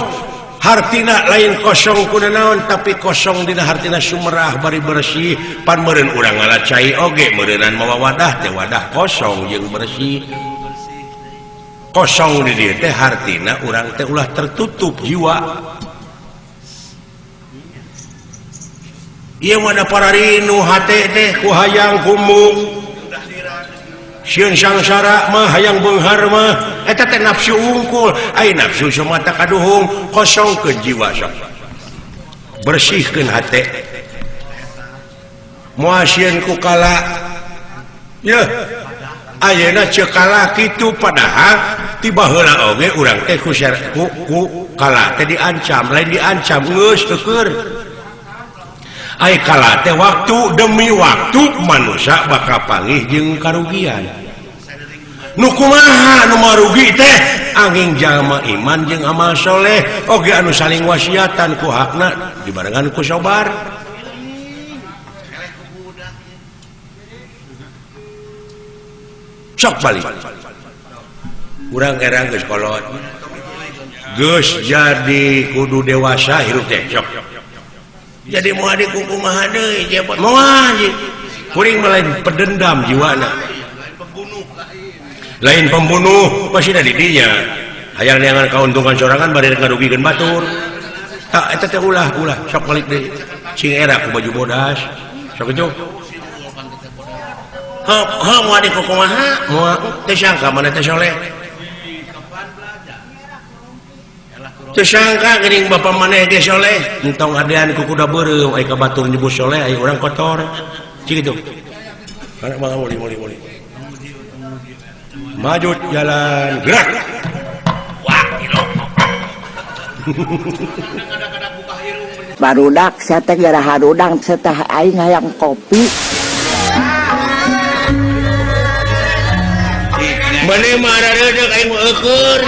hartina lain kosong kuna naon tapi kosong dina hartina sumerah bari bersih pan meureun urang ngala cai oge meureunan mawa wadah teh wadah kosong jeung bersih kosong di dieu teh hartina urang teh ulah tertutup jiwa ieu mah da pararinu hate teh ku hayang kumbung sieun sangsara mah hayang beunghar mah eta teh nafsu unggul ai nafsu semata kaduhung kosongkeun jiwa sok bersihkeun hate moal sieun ku kala yeuh ayeuna ceuk kala kitu padahal ti baheula oge urang teh ku kala teh diancam lain diancam geus teueur ai kala teh waktu demi waktu manusia bakal panggih jeung karugian nu kumaha nu marugi teh angin jalma iman jeung amal soleh oge anu saling wasiatan ku hakna dibarengan ku sabar sok balik urang erang geus kolot geus jadi kudu dewasa hirup teh sok jadi moal dikukumaha deui moal kuring mah lain pedendam jiwana lain pembunuh pasti da di dinya hayang neangan kauntungan sorangan bari ngarugikeun batur tak eta teh ulah ulah sok balik deui sing era ku baju bodas sok kitu heuh moal dikukumaha moal teu sangka maneh teh soleh teu sangka geuning bapa maneh ge soleh entong adean ku kuda beureum ai ka batur nyebut soleh ai urang kotor cik kitu kana mah muli muli muli maju jalan gerak wah gila barudak sia teh gara harudang sia teh aing hayang kopi maneh mah arareudeuh aing mah eueur.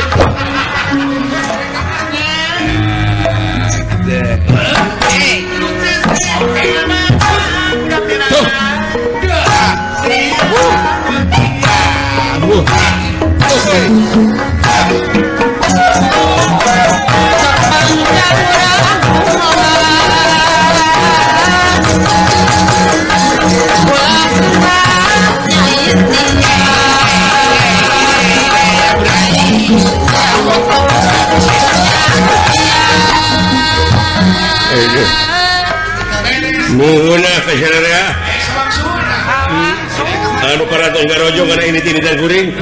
Anu karaton garojong karena ini tinitan kuring.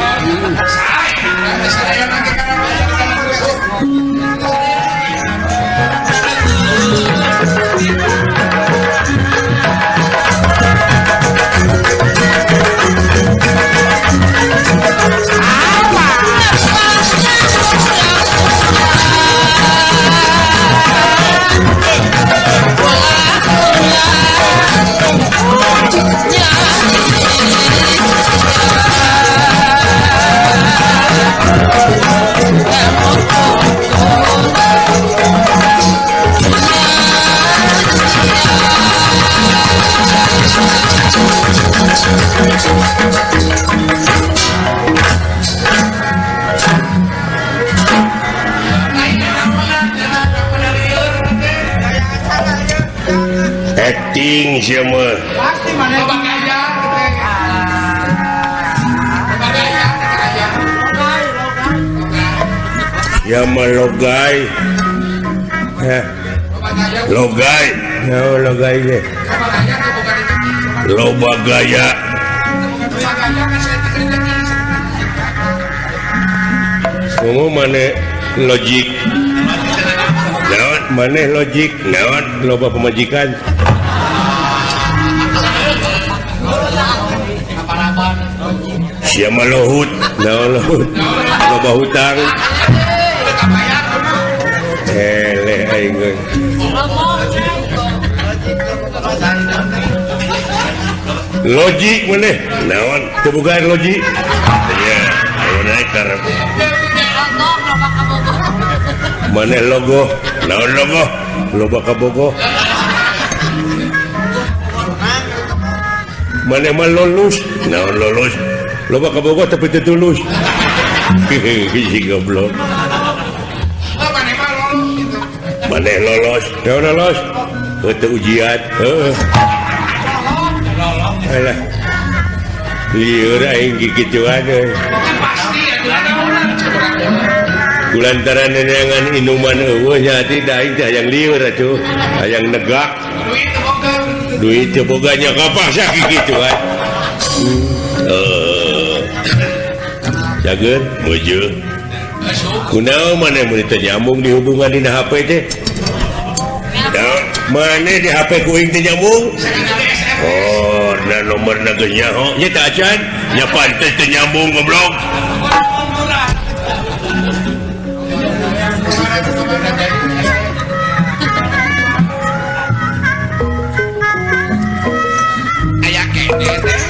Acting siapa? Pasti mana? Ya malogai, logai, logai deh. Loba gaya. Ngomong mana logik? Naon mana logik? Naon loba pemajikan? Siapa lohut? Naon lohut? Loba hutang. Eleh aing geus. Logik maneh? Naon? Teu boga logik. Nya, ayo naik karep. Maneh logo? Naon logo? Loba kabogo. Maneh mah lulus? Naon lulus? Loba kabogo tapi teu tulus. Si goblok. Maneh lolos, teu lolos. Teu ujian. Heeh. Alah. Lieur aing kikituan euy. Kulantaran neneangan inuman eueuh nya ati da aing teh hayang lieur atuh, hayang negak. Duit teu boga nya kapaksa kikituan. Cager meujeuh. Kunaon maneh mun teu nyambung di hubungan dina HP teh? Maneh di HP ku aing teu nyambung? Oh, na nomorna geus nyaho nya teh acan, nya pantes teu nyambung goblok. Aya kene teh.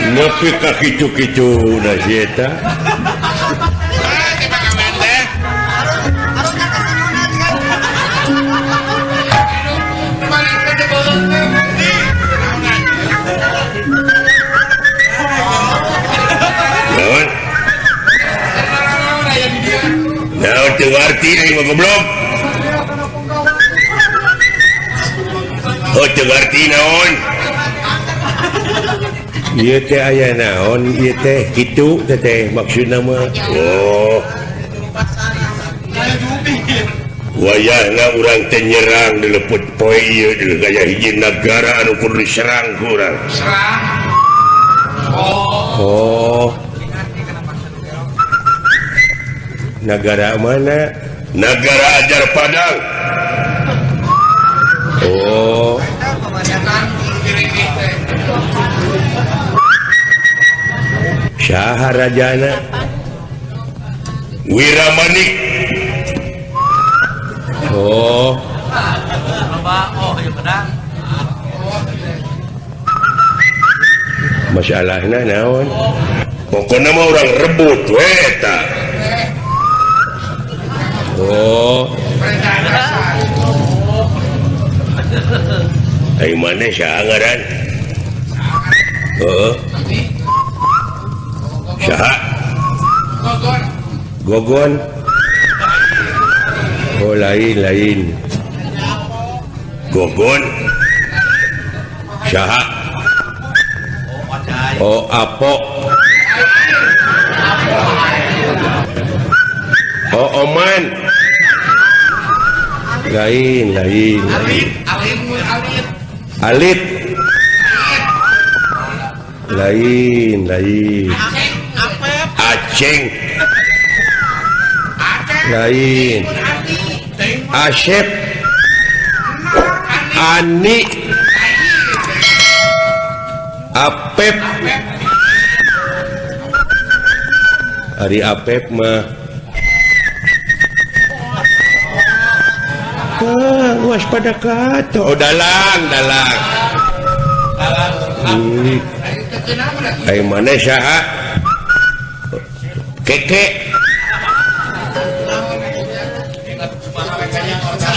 Nepi ka kitu-kitu na si eta. Naon? Naon teu ngarti aing mah goblok. Oh teu ngarti naon? Ieu teh aya naon ieu teh kitu teh maksudna mah. Oh. Wayahna urang teh nyerang dileput poe ieu deui gaya hiji nagara anu kudu diserang ku urang. Serang. Oh. Nagara mana? Nagara Ajar Padang. Oh. Saha rajana? Wiramanik. Oh. Masalahna naon? Pokona mah urang rebut we eta. Oh. Ai maneh saha ngaran? Heeh. Saha? Gogon. Gogon. Oh lain lain. Gogon. Saha? Oh Apo. Oh Oman. Lain lain. Alit. Lain lain. Aceng. Lain. Asep. Ani. Apep. Ari Apep mah. Ah, waspada kata. Oh dalang, dalang. Ai maneh saha? Keke.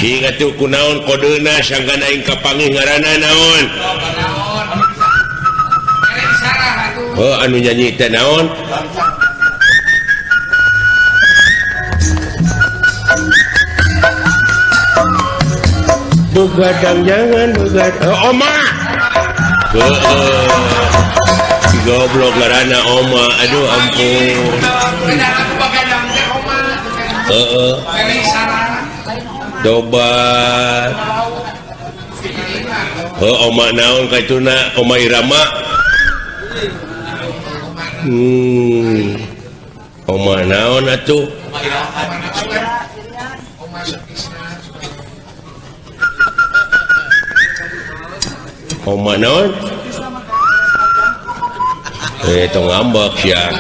Cing atuh kunaon kodeuna sangkan aing kapanggih ngaranna naon? Oh anu nyanyi teh naon? Begadang jangan begadang. Oh, oma. Goblok ngaranna oma. Aduh ampun. Heeh. Tobat. Oh, oma naon kaituna? Oma Irama. Oma naon atuh? Oma naon? Tong ngambek sia.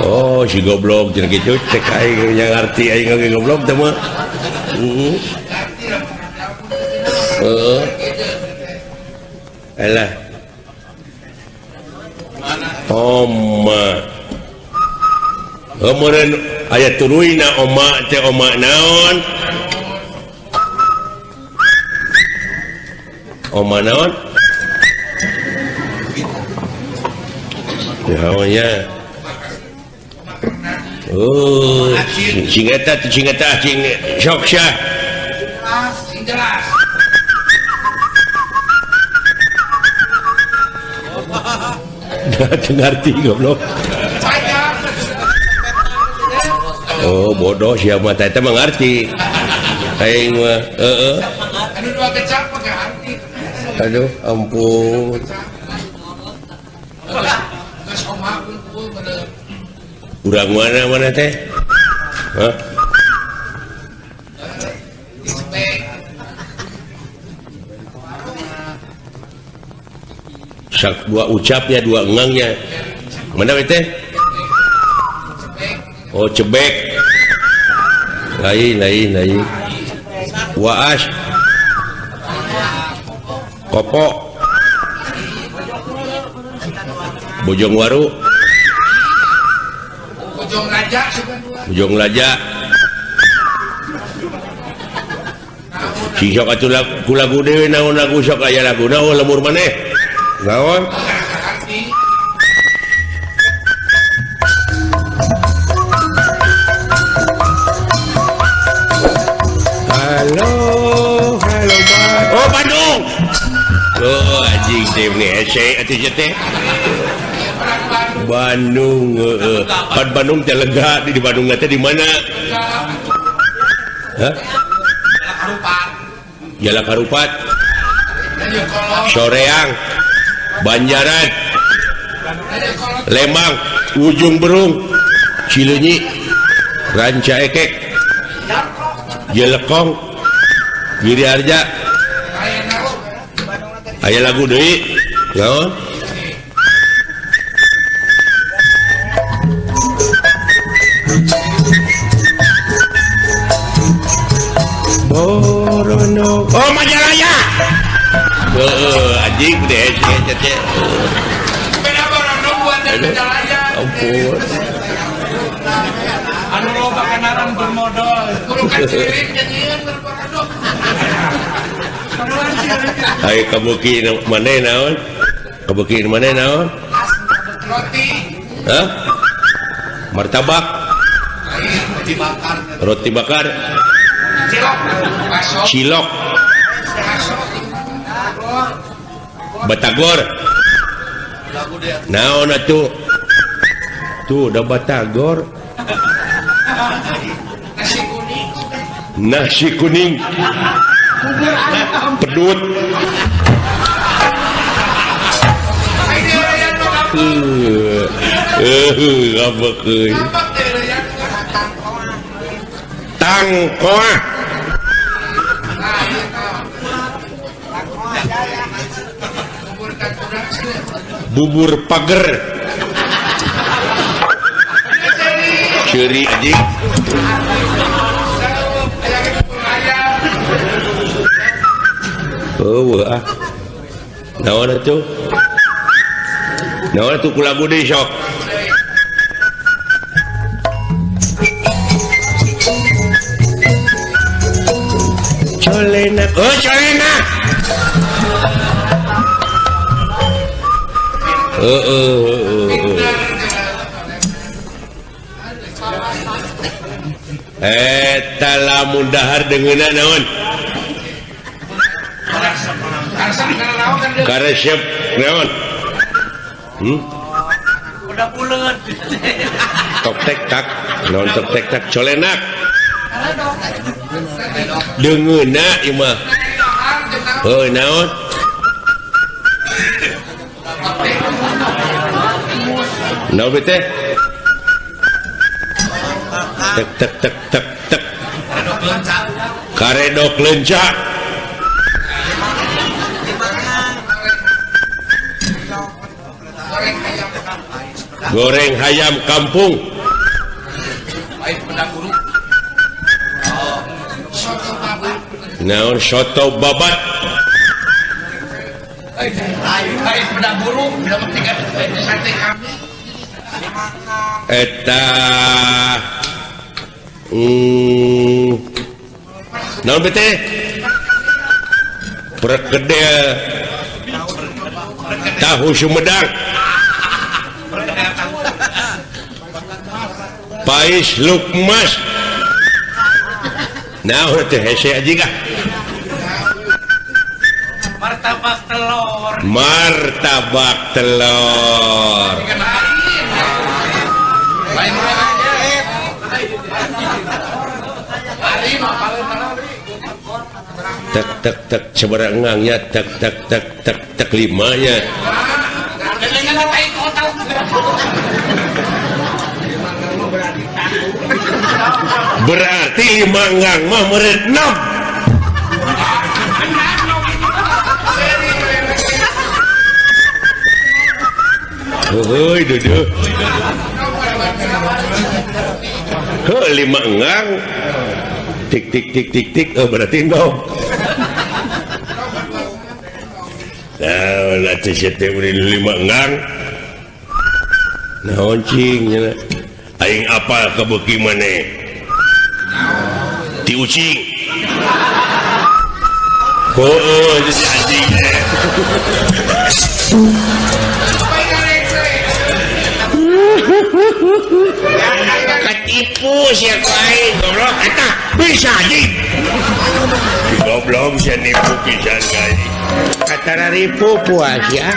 Oh, si goblok jeung kitu cek aing ngarti aing oge goblok teh mah. Heeh. Alah. Oma. Kemudian aya turuyna oma teh oma naon? Oma naon? Ya. Oh, sing eta sing sok sia. Sing jelas. Teu ngarti goblok. Oh, bodoh sia mah teh mengerti. Aing mah heeh. Anu dua kecap mah ngarti. Aduh, ampun. Urang mana mana teh? Hah? Sak dua ucapnya, dua engangnya. Mana teh? Oh, cebek. Lain, lain, lain. Waas. Kopok. Bojongwaru. Bojong Raja. Bojong Raja. Si sok atuh lagu lagu deui naon lagu sok aya lagu naon lemur maneh. Naon? Halo, halo, oh Bandung. Oh anjing teh meni hese atuh teh. Bandung, pan Bandung teh lega di Bandung teh di mana? Hah? Jalak Harupat. Soreang, Banjaran, Lembang, Ujung Berung, Cileunyi, Ranca Ekek, Jelekong, Giri Harja. Aya lagu deui. Naon? Borono. Oh Majalaya. Heeh, anjing deh teh. Beda Borono buat Majalaya. Ampun. Anu loba kenalan bermodal. Kudu kacirin nyanyian Borono. Ayo kabuki maneh naon? Kabuki maneh naon? Roti. Hah? Martabak. Roti bakar. Roti bakar. Cilok. Cilok. Batagor. Naon atuh? Tuh udah batagor. Nasi kuning. Nasi kuning. Pedut. Tangkoa. Bubur pager. Ceri anjing. Oh, ah. Naon atuh? Naon atuh ku lagu deui sok. Colenak. Oh, colenak. Eta lamun dahar dengeuna naon? Karesep naon? Udah buleun. Tok tek tak, naon tok tek tak colenak. Dengeuna ieu mah. Heuh naon? Naon teh? Tek tek tek tek tek. Karedok lenca. Goreng hayam kampung. Naon soto babat. Eta naon bete? Perkedel tahu Sumedang. Pais lukmas. Naon teh hese anjing ah. Martabak telur. Martabak telur. Tek tek tek seberangnya tek tek tek tek tek limanya. Berarti lima ngang mah meureun enam. Heuy duduh. Heuh lima ngang tik tik tik tik tik oh berarti enam. Nah, atuh sia teh lima ngang. Naon cing nya. Aing apal kabeuki maneh. Ti ucing. Heuh jadi anjing teh. Ketipu sia ku aing goblok eta bisa anjing. Goblok sia nipu pisan ka aing. Katara ripu puas ya.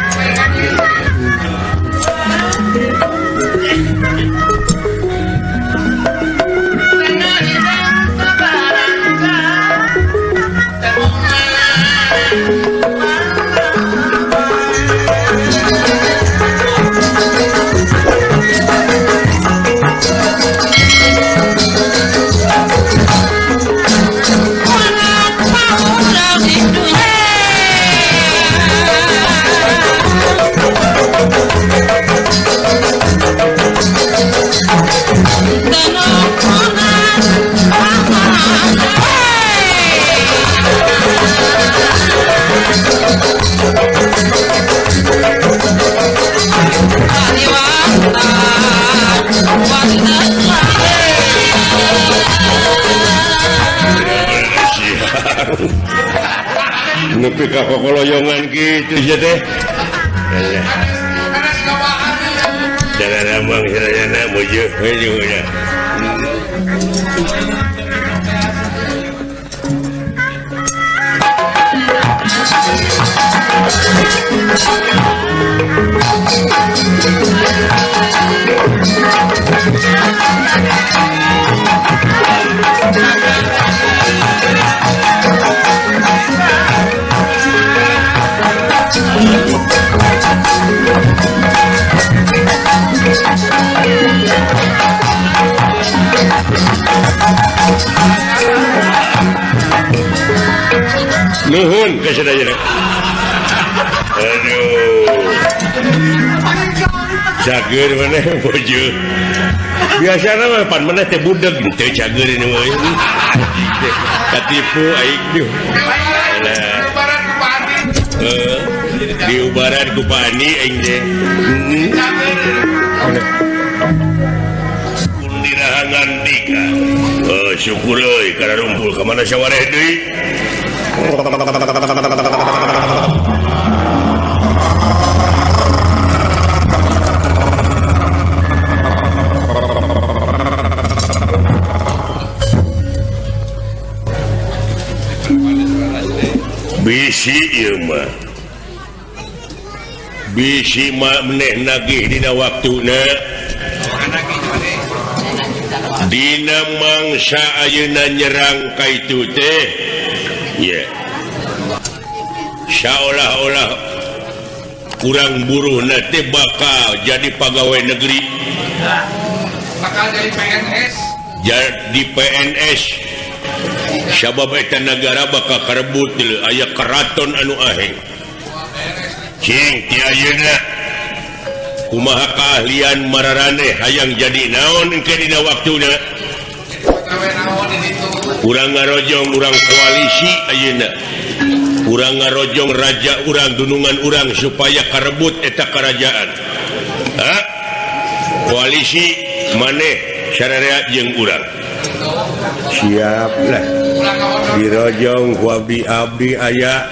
Nepi ka kokoloyongan kitu sia teh. Darah mang sarayana mujeuh heuh nya. Nuhun ka sadayana. Aduh. Cager maneh bojo. Biasana mah pan maneh teh budeg teu cager ini mah. Katipu aing duh. Diubaran ku Pak Andi aing teh. Kundirahangan dika. Oh, syukur euy kana rumpul ka mana sawareh deui. Bisi ieu mah bisi mah meneh nagih dina waktuna dina mangsa ayeuna nyerang ka itu teh ye saolah-olah kurang buruhna teh bakal jadi pegawai negeri, bakal jadi PNS, jadi PNS. Sabab eta nagara bakal karebut aya keraton anu aheng. Cing ti ayeuna kumaha keahlian mararaneh hayang jadi naon engke dina waktuna. Urang ngarojong urang koalisi ayeuna. Urang ngarojong raja urang dunungan urang supaya karebut eta kerajaan. Ha? Koalisi maneh sararea jeung urang. Siap lah dirojong ku abdi-abdi aya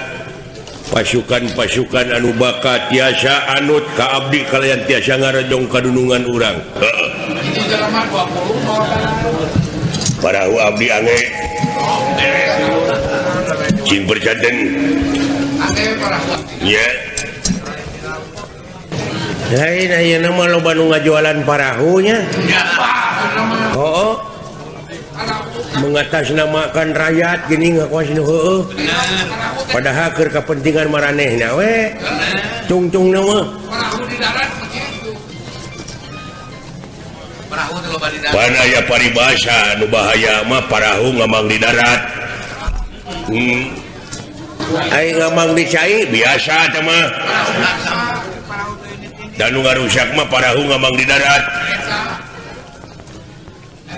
pasukan-pasukan anu bakat tiasa anut ka abdi kalian tiasa ngarojong kadunungan urang. Heeh. Parahu abdi ange cing perjanten nya. Lain ayeuna mah loba nu ngajualan parahunya. Heuh. Mengatasnamakan rakyat gini ngakuas nu heueuh. Padahal keur kepentingan maranehna we. Tungtungna mah. Pan aya paribasa nu bahaya mah parahu ngamang di darat. Ai ngamang di cai biasa teh mah. Dan nu ngarusak mah parahu ngamang di darat.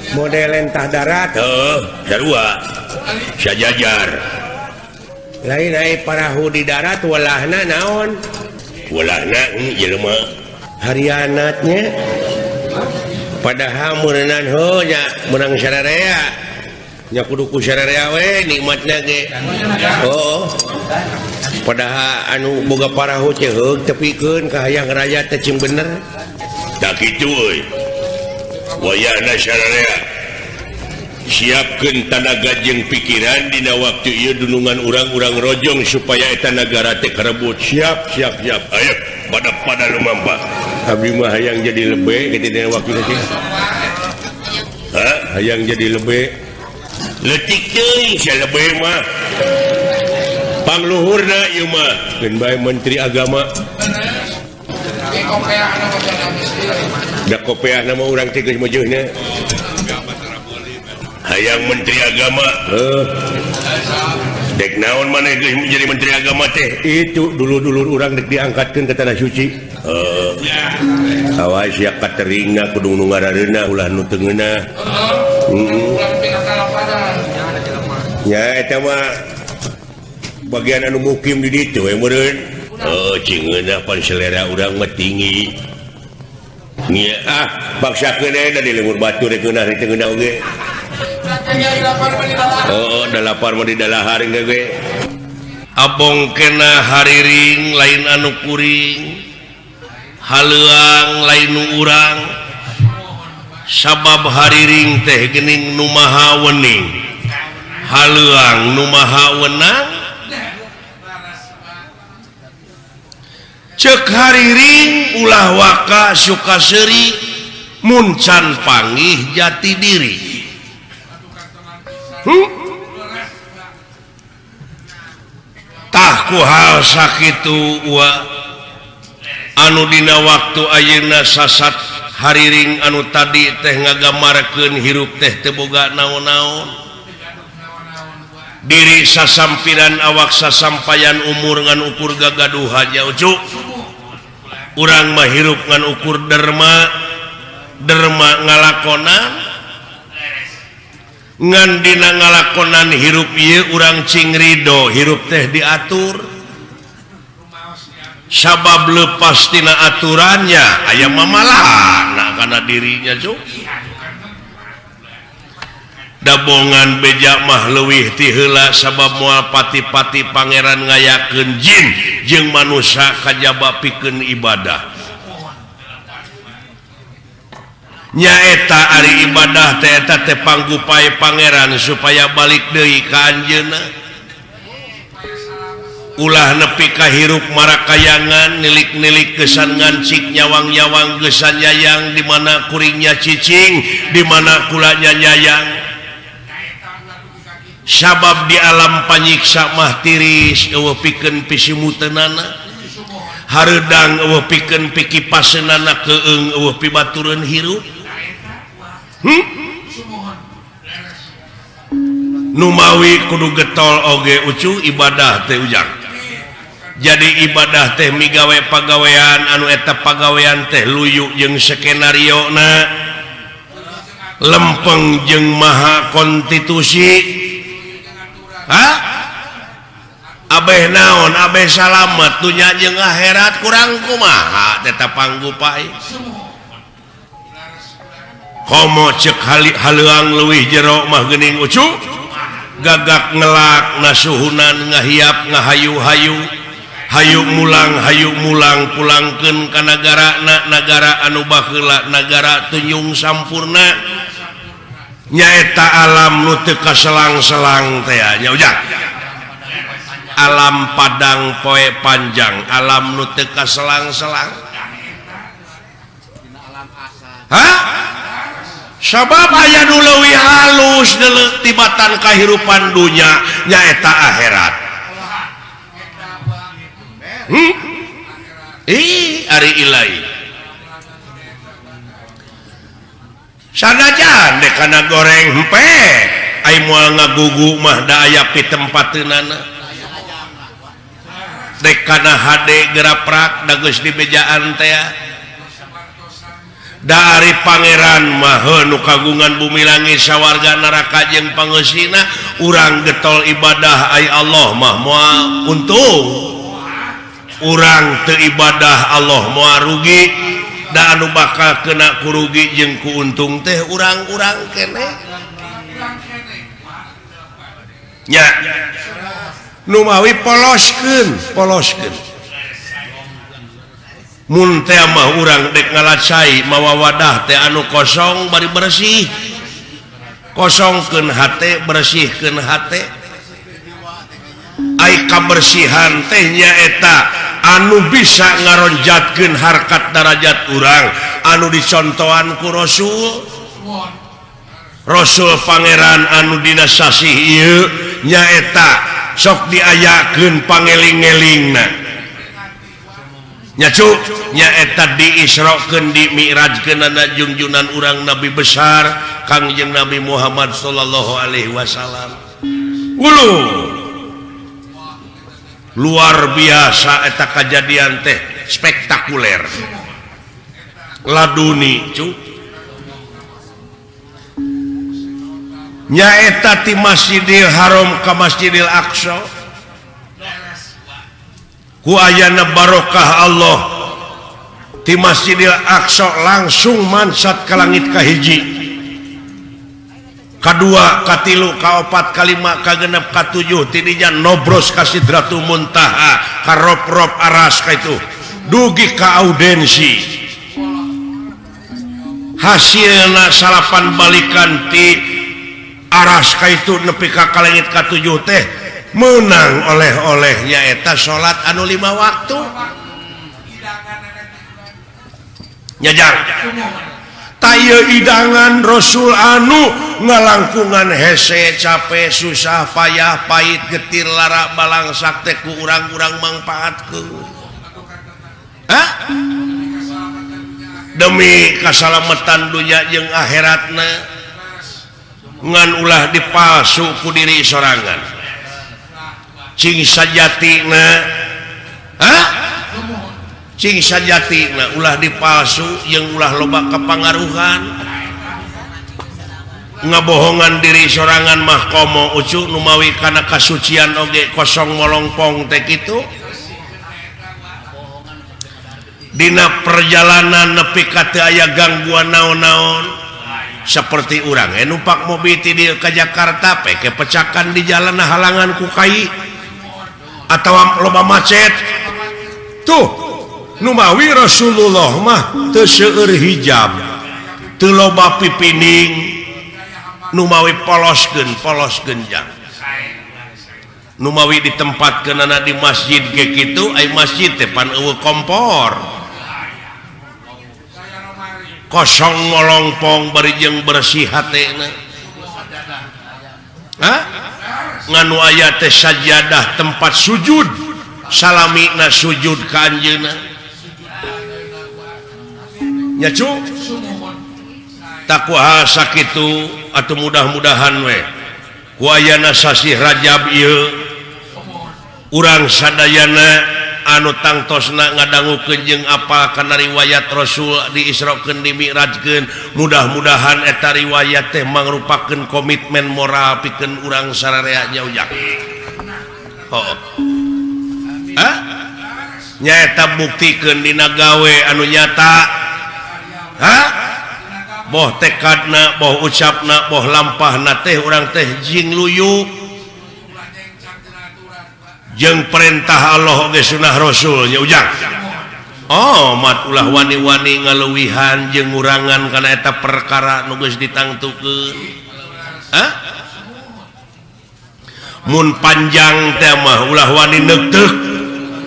Model entah darat heuh sarua sajajar. Lain ai parahu di darat walahna naon? Walahna jelema harianatnya. Padahal meureunan heuh nya meunang sararea. Nya kudu ku sararea we nikmatna ge. Oh. Padahal anu boga parahu teh heug tepikeun ka hayang raja teh cing bener. Tah kitu euy. Wayahna sararea siapkeun tanaga jeung pikiran dina waktu ieu dunungan urang-urang rojong supaya eta nagara teh karebut. Siap siap siap. Ayo pada lumampah. Abdi mah hayang jadi lebe kitu dina waktu teh. Hah, hayang jadi lebe. Leutik teuing sia lebe mah. Pangluhurna ieu mah geun bae menteri agama. Da kopeah nama urang teh geus meujeunna. Hayang menteri agama, heuh. Dek naon maneh geus jadi menteri agama teh? Itu dulur-dulur urang dek diangkatkeun ke tanah suci. Heuh. Awas ya kateringna kudu nu ngarareunah ulah nu teu ngeunah. Heeh. Nya eta mah bagian anu mukim di ditu we meureun. Heuh, cing ngeunah pan selera urang mah tinggi. Nya ah paksakeun da di lembur batur rek ngeunah teu ngeunah oge. Oh, dalapan mah di dalahar ge. Abong kena hariring lain anu kuring. Haleuang lain nu urang. Sabab hariring teh geuning nu maha wening. Haleuang nu maha wenang. Cek hariring ulah waka suka seuri mun can panggih jati diri. Tah ku hal sakitu wa anu dina waktu ayeuna sasat hariring anu tadi teh ngagamarkeun hirup teh teu boga naon-naon. Diri sasampiran awak sasampayan umur ngan ukur gagaduhan nya ucu. Urang mah hirup ngan ukur derma, derma ngalakonan. Ngan dina ngalakonan hirup ieu urang cing ridho hirup teh diatur. Sabab lepas tina aturannya aya mamalahna kana dirinya cuk. Dabongan beja mah leuwih ti heula sabab moal pati-pati pangeran ngayakeun jin jeung manusia kajaba pikeun ibadah. Nyaeta ari ibadah teh eta teh panggupai pangeran supaya balik deui ka anjeunna. Ulah nepi ka hirup marakayangan nilik-nilik gesan ngancik nyawang-nyawang gesan nyayang di mana kuringnya cicing di mana kulanya nyayang. Sabab di alam panyiksa mah tiris eueuh pikeun pisimuteunana hareudang eueuh pikeun pikipaseunana keung eueuh pibatureun hirup. Numawi kudu getol oge ucu ibadah teh ujang. Jadi ibadah teh migawe pagawean anu eta pagawean teh luyu jeung skenario na lempeng jeung maha konstitusi. Hah? Abeh naon abeh salamet dunya jeung akhirat kurang kumaha tetap panggupai. Komo cek haleuang leuwih jero mah geuning ucu gagak ngelak nasuhunan ngahiap ngahayu-hayu hayu mulang pulangkeun ka nagarana nagara anu baheula nagara tunjung sampurna nyaeta alam nu teu kaselang-selang teh nya ujang. Alam padang poe panjang alam nu teu kaselang-selang. Hah? Sabab aya nu leuwih halus deuleu tibatan kahirupan dunya nyaeta akhirat. Ih ari ilahi. Sanajan dek kana goreng hempe ai moal ngagugu mah da aya pitempateunana. Dek kana hade geraprak da geus dibejaan teh. Da ari pangeran mah nu kagungan bumi langit sawarga neraka jeung pangeusina urang getol ibadah ai Allah mah moal untung. Urang teu ibadah Allah moal rugi. Da anu bakal kena kurugi jeung kuuntung teh urang-urang keneh. Nya numawi poloskeun poloskeun. Mun teh mah urang dek ngalacai mawa wadah teh anu kosong bari bersih. Kosongkeun hate bersihkeun hate. Ai kabersihan teh nyaeta anu bisa ngaronjatkeun harkat darajat urang anu dicontohan ku Rasul. Rasul pangeran anu dina sasih ieu nyaeta sok diayakeun pangeling-elingna. Nya cu nyaeta diisrokeun dimi'rajkeunana junjunan urang nabi besar Kangjeng Nabi Muhammad sallallahu alaihi wasallam. Ulu luar biasa eta kajadian teh spektakuler laduni cu nyaeta ti Masjidil Haram ka Masjidil Aqsa ku ayana barokah Allah ti Masjidil Aqsa langsung mansat ka langit kahiji kadua, katilu, kaopat, kalima, kagenep, katujuh tidinya nobros ka Sidratul Muntaha ka rop-rop aras ka itu dugi ka audensi hasilna salapan balikan ti aras ka itu nepi ka kalengit katujuh teh menang oleh-oleh nyaeta salat anu 5 waktu nyajang taya idangan Rasul anu ngalangkungan hese capek susah payah pahit getir lara balangsak teh ku urang-urang mangpaatkeun. Hah? Demi kasalametan dunya jeung akhiratna ngan ulah dipalsu ku diri sorangan cing sajatina. Hah? Cing sajatina ulah dipalsu jeung ulah loba kepangaruhan ngabohongan diri sorangan mah komo ucu numawi kana kasucian oge kosong molongpong teh kitu dina perjalanan nepi ka teu aya gangguan naon-naon. Seperti urang numpak mobil ti dieu ka Jakarta peke pecakan di jalan halangan ku kai atau loba macet. Tuh numawi Rasulullah mah teu seueur hijab, teu loba pipining, numawi poloskeun polos genjang. Numawi ditempatkeunana di masjid ge kitu, ai masjid teh pan eueuh kompor. Kosong ngolongpong bari jeung bersih hatena. Hah? Nganu aya teh sajadah tempat sujud, salamina sujud ka anjeunna. Nya cu? Takwa sakitu atuh mudah-mudahan we. Ku ayana sasih Rajab ieu urang sadayana anu tangtosna ngadangukeun jeung apal kana riwayat Rasul diisrokeun dimi'rajkeun, mudah-mudahan eta riwayat teh mangrupakeun komitmen moral pikeun urang sararea nya ujang. Heuh. Hah? Nyaeta buktikeun dina gawe anu nyata. Hah? Boh tekadna, boh ucapna, boh lampahna teh urang teh jing luyu jeung perintah Allah oge sunah Rasul nya ujang. Oh, mat ulah wani-wani ngaluwihan jeung ngurangan kana eta perkara nu geus ditangtukeun. Hah? Mun panjang teh mah ulah wani neukteuk,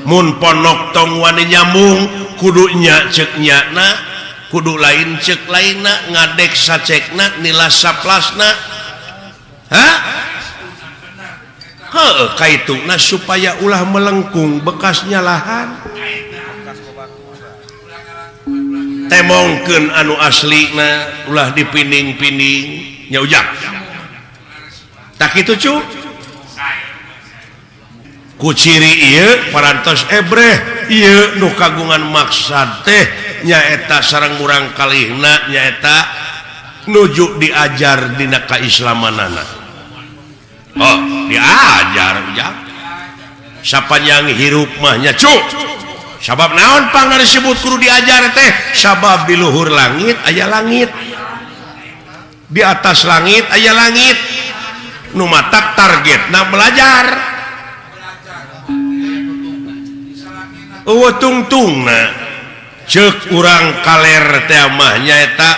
mun ponok tong wani nyambung, kudu nya ceuk nyana, kudu lain ceuk lainna, ngadek sacekna, nilas saplasna. Hah? Heuh, kaituna supaya ulah melengkung bekasnya lahan. Temongkeun anu aslina ulah dipining-pining nya ujang. Tak kitu cu? Ku ciri ieu parantos ebreh ieu nu kagungan maksad teh nyaeta sareng murang kalihna nyaeta nuju diajar dina kaislamanana. Oh, diajar ujang. Sapanjang hirup mah nya cu. Sabab naon pangna disebut kudu diajar teh? Sabab di luhur langit aya langit. Di atas langit aya langit. Nu matak targetna belajar. Eueuh tungtungna ceuk urang kaler teh mah nyaeta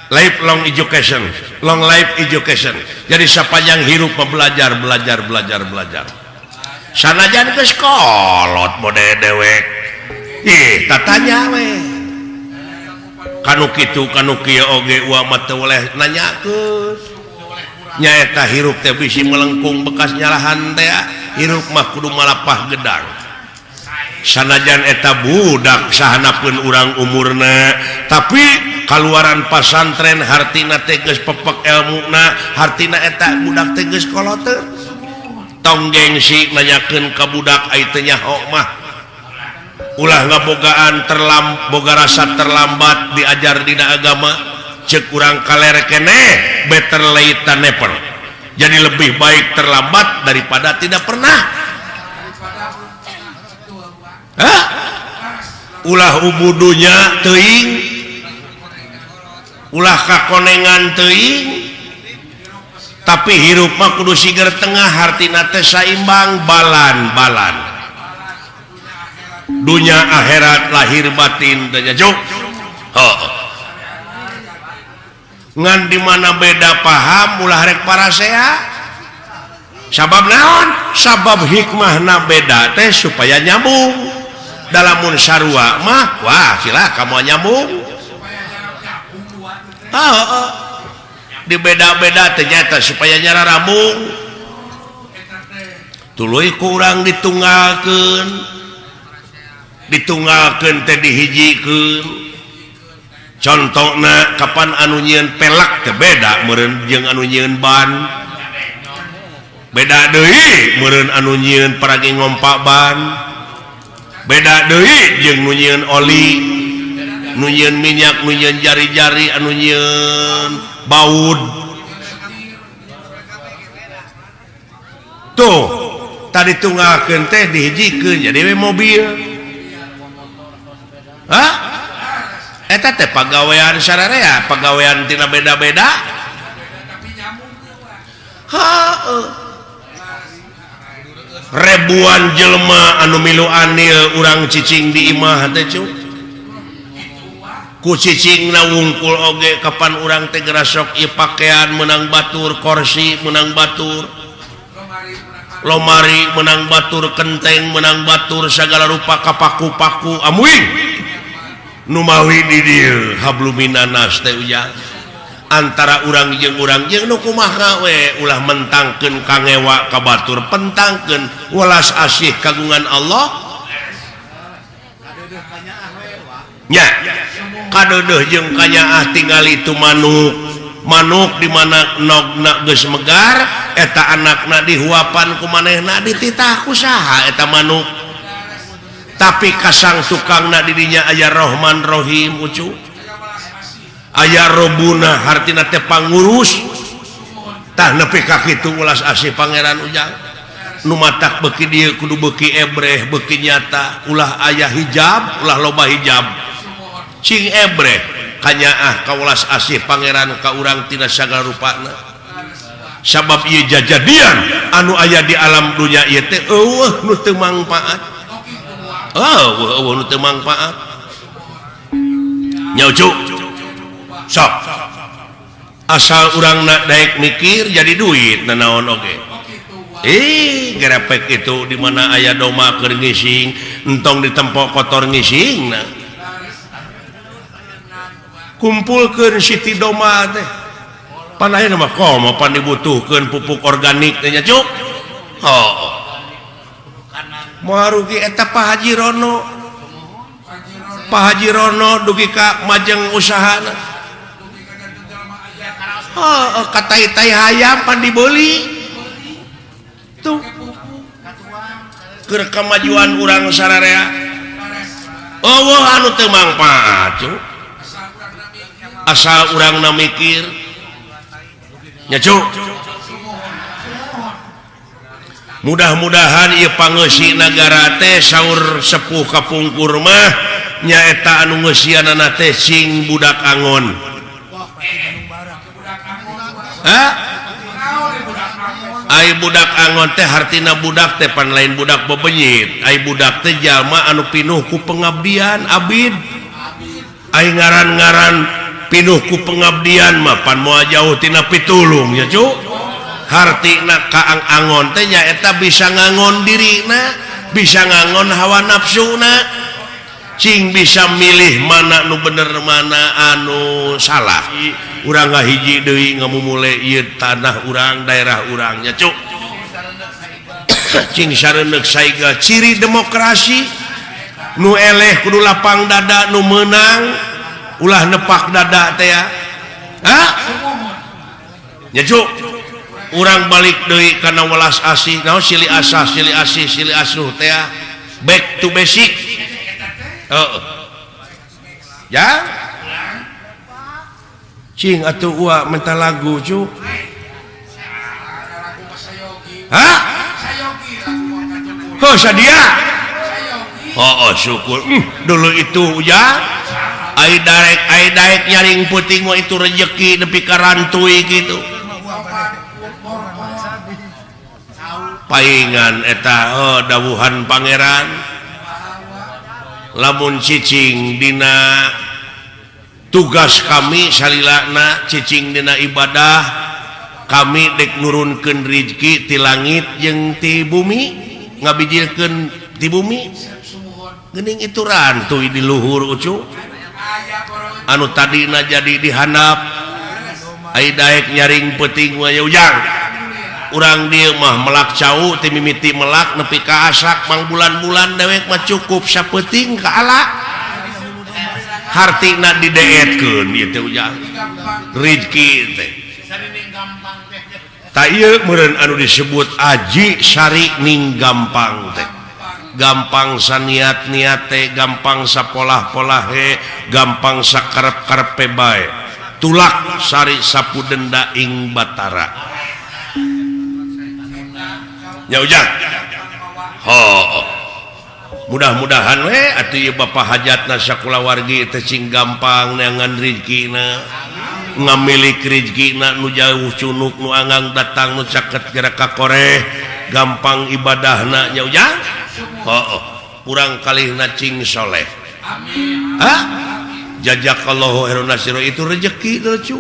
lifelong education, long life education. Jadi sapanjang hirup mah belajar, belajar, belajar, belajar. Sanajan geus kolot mode dewek. Ih, tatanya we. Kanu kitu kanu kieu oge uang mah teu boleh nanyakeun. Nyaeta hirup teh bisi melengkung bekas nyalahan teh, hirup mah kudu malapah gedang. Sanajan eta budak sahanapeun urang umurna, tapi kaluaran pasantren hartina teh geus pepek elmuna, hartina eta budak teh geus koloteun. Tong gengsi nanyakeun ka budak ai teu nyaho mah. Ulah ngabogaan boga rasa terlambat diajar dina agama, ceuk urang kaler keneh better late than never. Jadi lebih baik terlambat daripada tidak pernah. Hah? Ulah ubudunya teuing, ulah kakonengan teuing, tapi hirup mah kudu siger tengah, hartina teh saimbang, balan-balan. Dunya akhirat lahir batin teh juk. Heuh. Ngan di mana beda paham ulah rek parasea. Sabab naon? Sabab hikmahna beda teh supaya nyambung. Dalamun sarua mah wah silakan mau nyambung. Heeh. Dibeda-beda ternyata supaya nyararambung. Tuluy ku urang ditunggalkeun. Ditunggalkeun teh dihijikeun. Contona kapan anu nyieun pelak teh beda meureun jeung anu nyieun ban. Beda deui meureun anu nyieun paragi ngompak ban. Beda deui jeung nu nyieun oli, nu nyieun minyak, nu nyieun jari-jari, anu nyieun baud. Tuh, tadi tunggalkeun teh dihijikeun jadi we mobil. Hah? Eta teh pagawean sararea, pagawean tina beda-beda. Heuh. Ribuan jelema anu milu anil urang cicing di imah teh cu. Ku cicingna wungkul oge kapan urang teh gerasok ieu pakaian menang batur, korsi menang batur, lomari menang batur, kenteng menang batur, segala rupa kapaku-paku amuing nu mawi di dieu habluminanas teh ujang. Antara urang jeung nu kumaha we ulah mentangkeun kangewa ka batur, pentangkeun welas asih kagungan Allah nya. Kadeudeuh jeung kanyaah tingali tu manuk, manuk di mana nogna geus megar eta anakna dihuapan ku manehna dititah ku saha eta manuk. Tapi kasang tukangna di dinya aya Rahman Rahim ucu, aya Robuna hartina teh pangurus. Tah nepi ka kitu ulas asih pangeran ujang. Nu matak beuki dieu kudu beuki ebreh beuki nyata, ulah aya hijab ulah loba hijab. Cing ebreh kanyaah ka ulas asih pangeran ka urang tina sagala rupana. Sabab ieu jajadian anu aya di alam dunya ieu teh eueuh nu teu mangpaat. Oh, eueuh nu teu mangpaat. Nya ucu. Sok. Asal urang nak daek mikir jadi duit nanaon oge. Gerepek itu di mana aya doma keur ngising, entong ditempok kotor ngising nah. Kumpulkeun siti doma teh. Pan aya mah komo pan dibutuhkeun pupuk organik teh nya cuk. Oh. Moal rugi eta Pak Haji Rono. Pak Haji Rono dugi ka majeng usahana. Oh, katai-tai hayam pan dibeli. Tuh. Keur kamajuan urang sararea. Eueuh anu teu mangpaat cuk. Asal urangna mikir. Nya cuk. Mudah-mudahan ieu pangeusi nagara teh saur sepuh kapungkur mah nyaeta anu ngeusianana teh sing budak angon. Hah? Ai budak angon teh hartina budak teh pan lain budak bebenyit. Ai budak teh jalma anu pinuh ku pengabdian abid. Ai ngaran-ngaran pinuh ku pengabdian mah pan moal jauh tina pitulung ya cuk. Hartina kaang angon teh nyaeta bisa ngangon dirina, bisa ngangon hawa nafsuna, cing bisa milih mana nu bener mana anu salah. Urang ngahiji deui ngamumule ieu tanah urang, daerah urang nya cuk. Cing sareundeuk saiga ciri demokrasi nu eleh kudu lapang dada, nu meunang ulah nepak dada teh ya. Hah? Nya cuk. Urang balik deui kana welas asih, naon silih asah, silih asih, silih asuh teh. Back to basic. Heeh. Ya? Cing atuh ua minta lagu cu. Hah? Oh sadia. Oh, syukur. Dulu itu ya. Ai daek nyaring puting mah itu rejeki nepi ka rantui gitu. Paingan eta oh, dawuhan pangeran. Lamun cicing dina tugas kami salilana cicing dina ibadah kami dek nurunkeun rizki ti langit jeung ti bumi, ngabijilkeun ti bumi. Geuning itu rantuy di luhur ucu. Anu tadina jadi dihandap ai daek nyaring peuting mah ujang. Urang dieu mah melak cau ti mimiti melak nepi ka asak mang bulan-bulan dewek mah cukup sapeuting ka ala. Hartina dideetkeun ieu teh ujang. Rizki teh. Ta ieu meureun anu disebut aji sari ning gampang teh. Gampang saniat-niat teh, gampang sapolah-polahe, gampang sakarep-karepe bae. Tulak sari sapu denda ing batara. Ya ujang. Ho. Mudah-mudahan we atuh ieu Bapak hajatna sakulawargi teh cing gampang neangan rezekina. Ngamilik rezekina nu jauh cunuk nu anggang datang nu caket gerak ka koreh gampang ibadahna nya ujang. Heuh, kurang kalihna cing soleh. Amin. Hah? Jazakallahu khairan nasiro itu rezeki lucu.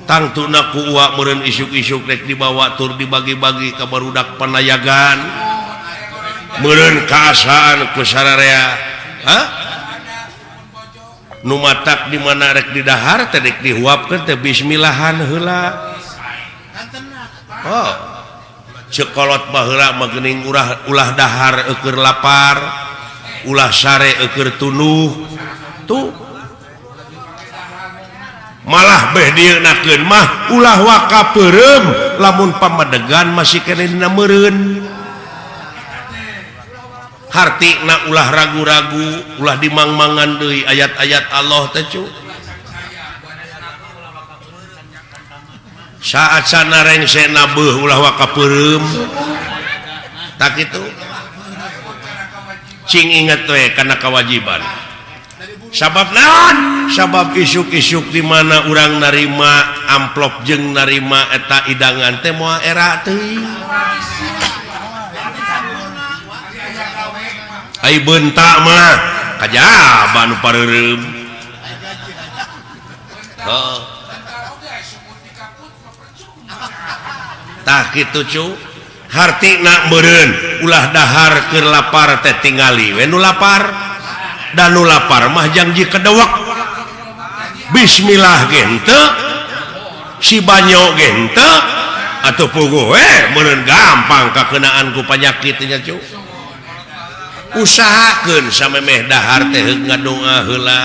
Tangtuna ku uak meureun isuk-isuk rek dibawa tur dibagi-bagi ka barudak panayagan. Meureun kaasaan ku sararea. Hah? Nu matak di mana rek didahar teh rek dihuapkeun teh bismillahan heula. Oh. Cekolot baheula mah geuning ulah dahar eueur lapar, ulah sare eueur tunuh. Tuh. Malah beh dieunakeun mah ulah waka peureum lamun pamadegan masih keneh dina meureun. Hartina ulah ragu-ragu, ulah dimangmangan deui ayat-ayat Allah teh cu. Saat sana rengse nabeuh ulah waka peureum. Tak kitu. Cing inget we kana kewajiban. Sabab naon? Sabab isuk-isuk di mana urang narima amplop jeung narima eta idangan teh moal era teuing. Ai bentak mah kajaba nu pareureum. Heeh. Tah kitu cu. Hartina meureun ulah dahar keur lapar teh tingali we nu lapar. Dan nu lapar mah jangji kedewek. Bismillah ge henteu, si banyo ge henteu, atuh puguh we meureun gampang kakeunaan ku panyakit nya cu. Usahakeun samemeh dahar teh heug ngadoa heula.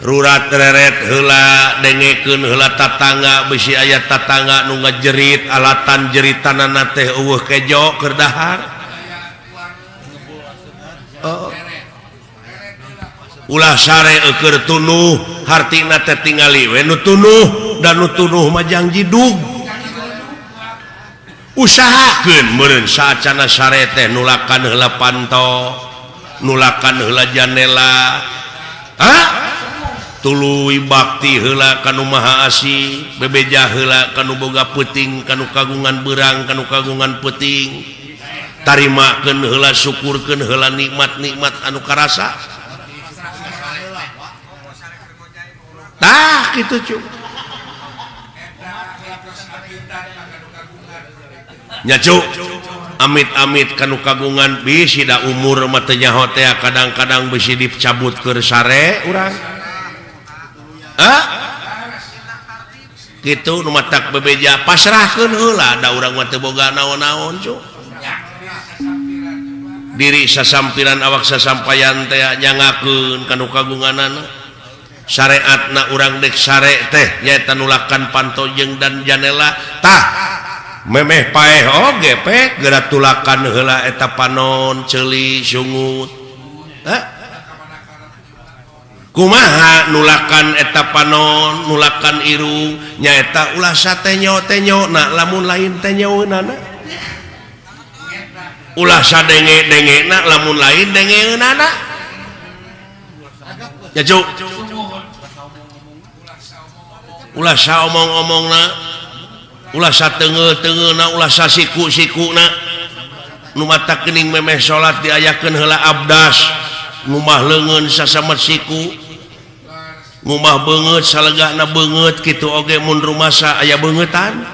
Rurat reret heula, dengekeun heula tatangga bisi aya tatangga nu ngajerit alatan jeritanana teh eueuh kejo keur dahar. Oh. Ulah sare eueur tunuh, hartina teh tingali we nu tunuh dan nu tunuh mah jangji dug. Usahakeun meureun saacana sare teh nulakan heula panto, nulakan heula janela. Hah? Tuluy bakti heula ka nu Maha Asih, bebeja heula ka nu boga peuting, ka nu kagungan beurang, ka nu kagungan peuting. Tarimakeun heula, syukurkeun heula nikmat-nikmat anu karasa. Tah kitu cu. Nya cu, amit-amit kanu kagungan bisi da umur mah teu nyaho teh kadang-kadang bisi dicabut keur sare urang. Hah? Kitu nu matak bebeja pasrahkeun heula da urang mah teu boga naon-naon cu. Diri sasampiran awak sasampayan teh nyangakeun kanu kagunganana. Syariatna urang dek sare teh nyaeta nulakan panto jeung dan janela. Tah memeh paeh oge pek geura tulakan heula eta panon ceuli sungut. Hah? Kumaha nulakan eta panon nulakan irung nyaeta ulah satenyo-tenyo na lamun lain tenyoeunana. Ulah sadenge-dengena lamun lain dengeunana. Ya cu. Ulah saomong-omongna, ulah sateungeuh-teungeuna, ulah sasiku-sikuna. Nu matak geuning memeh salat diayakeun heula abdas, ngumah leungeun sasamet siku, ngumah beungeut salegahna beungeut kitu oge mun rumasa aya beungeutan.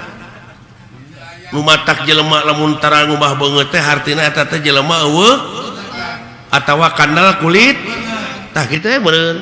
Nu matak jelema lamun tara ngumah beungeut teh hartina eta teh jelema eueuh atawa kandal kulit. Tah kitu meureun.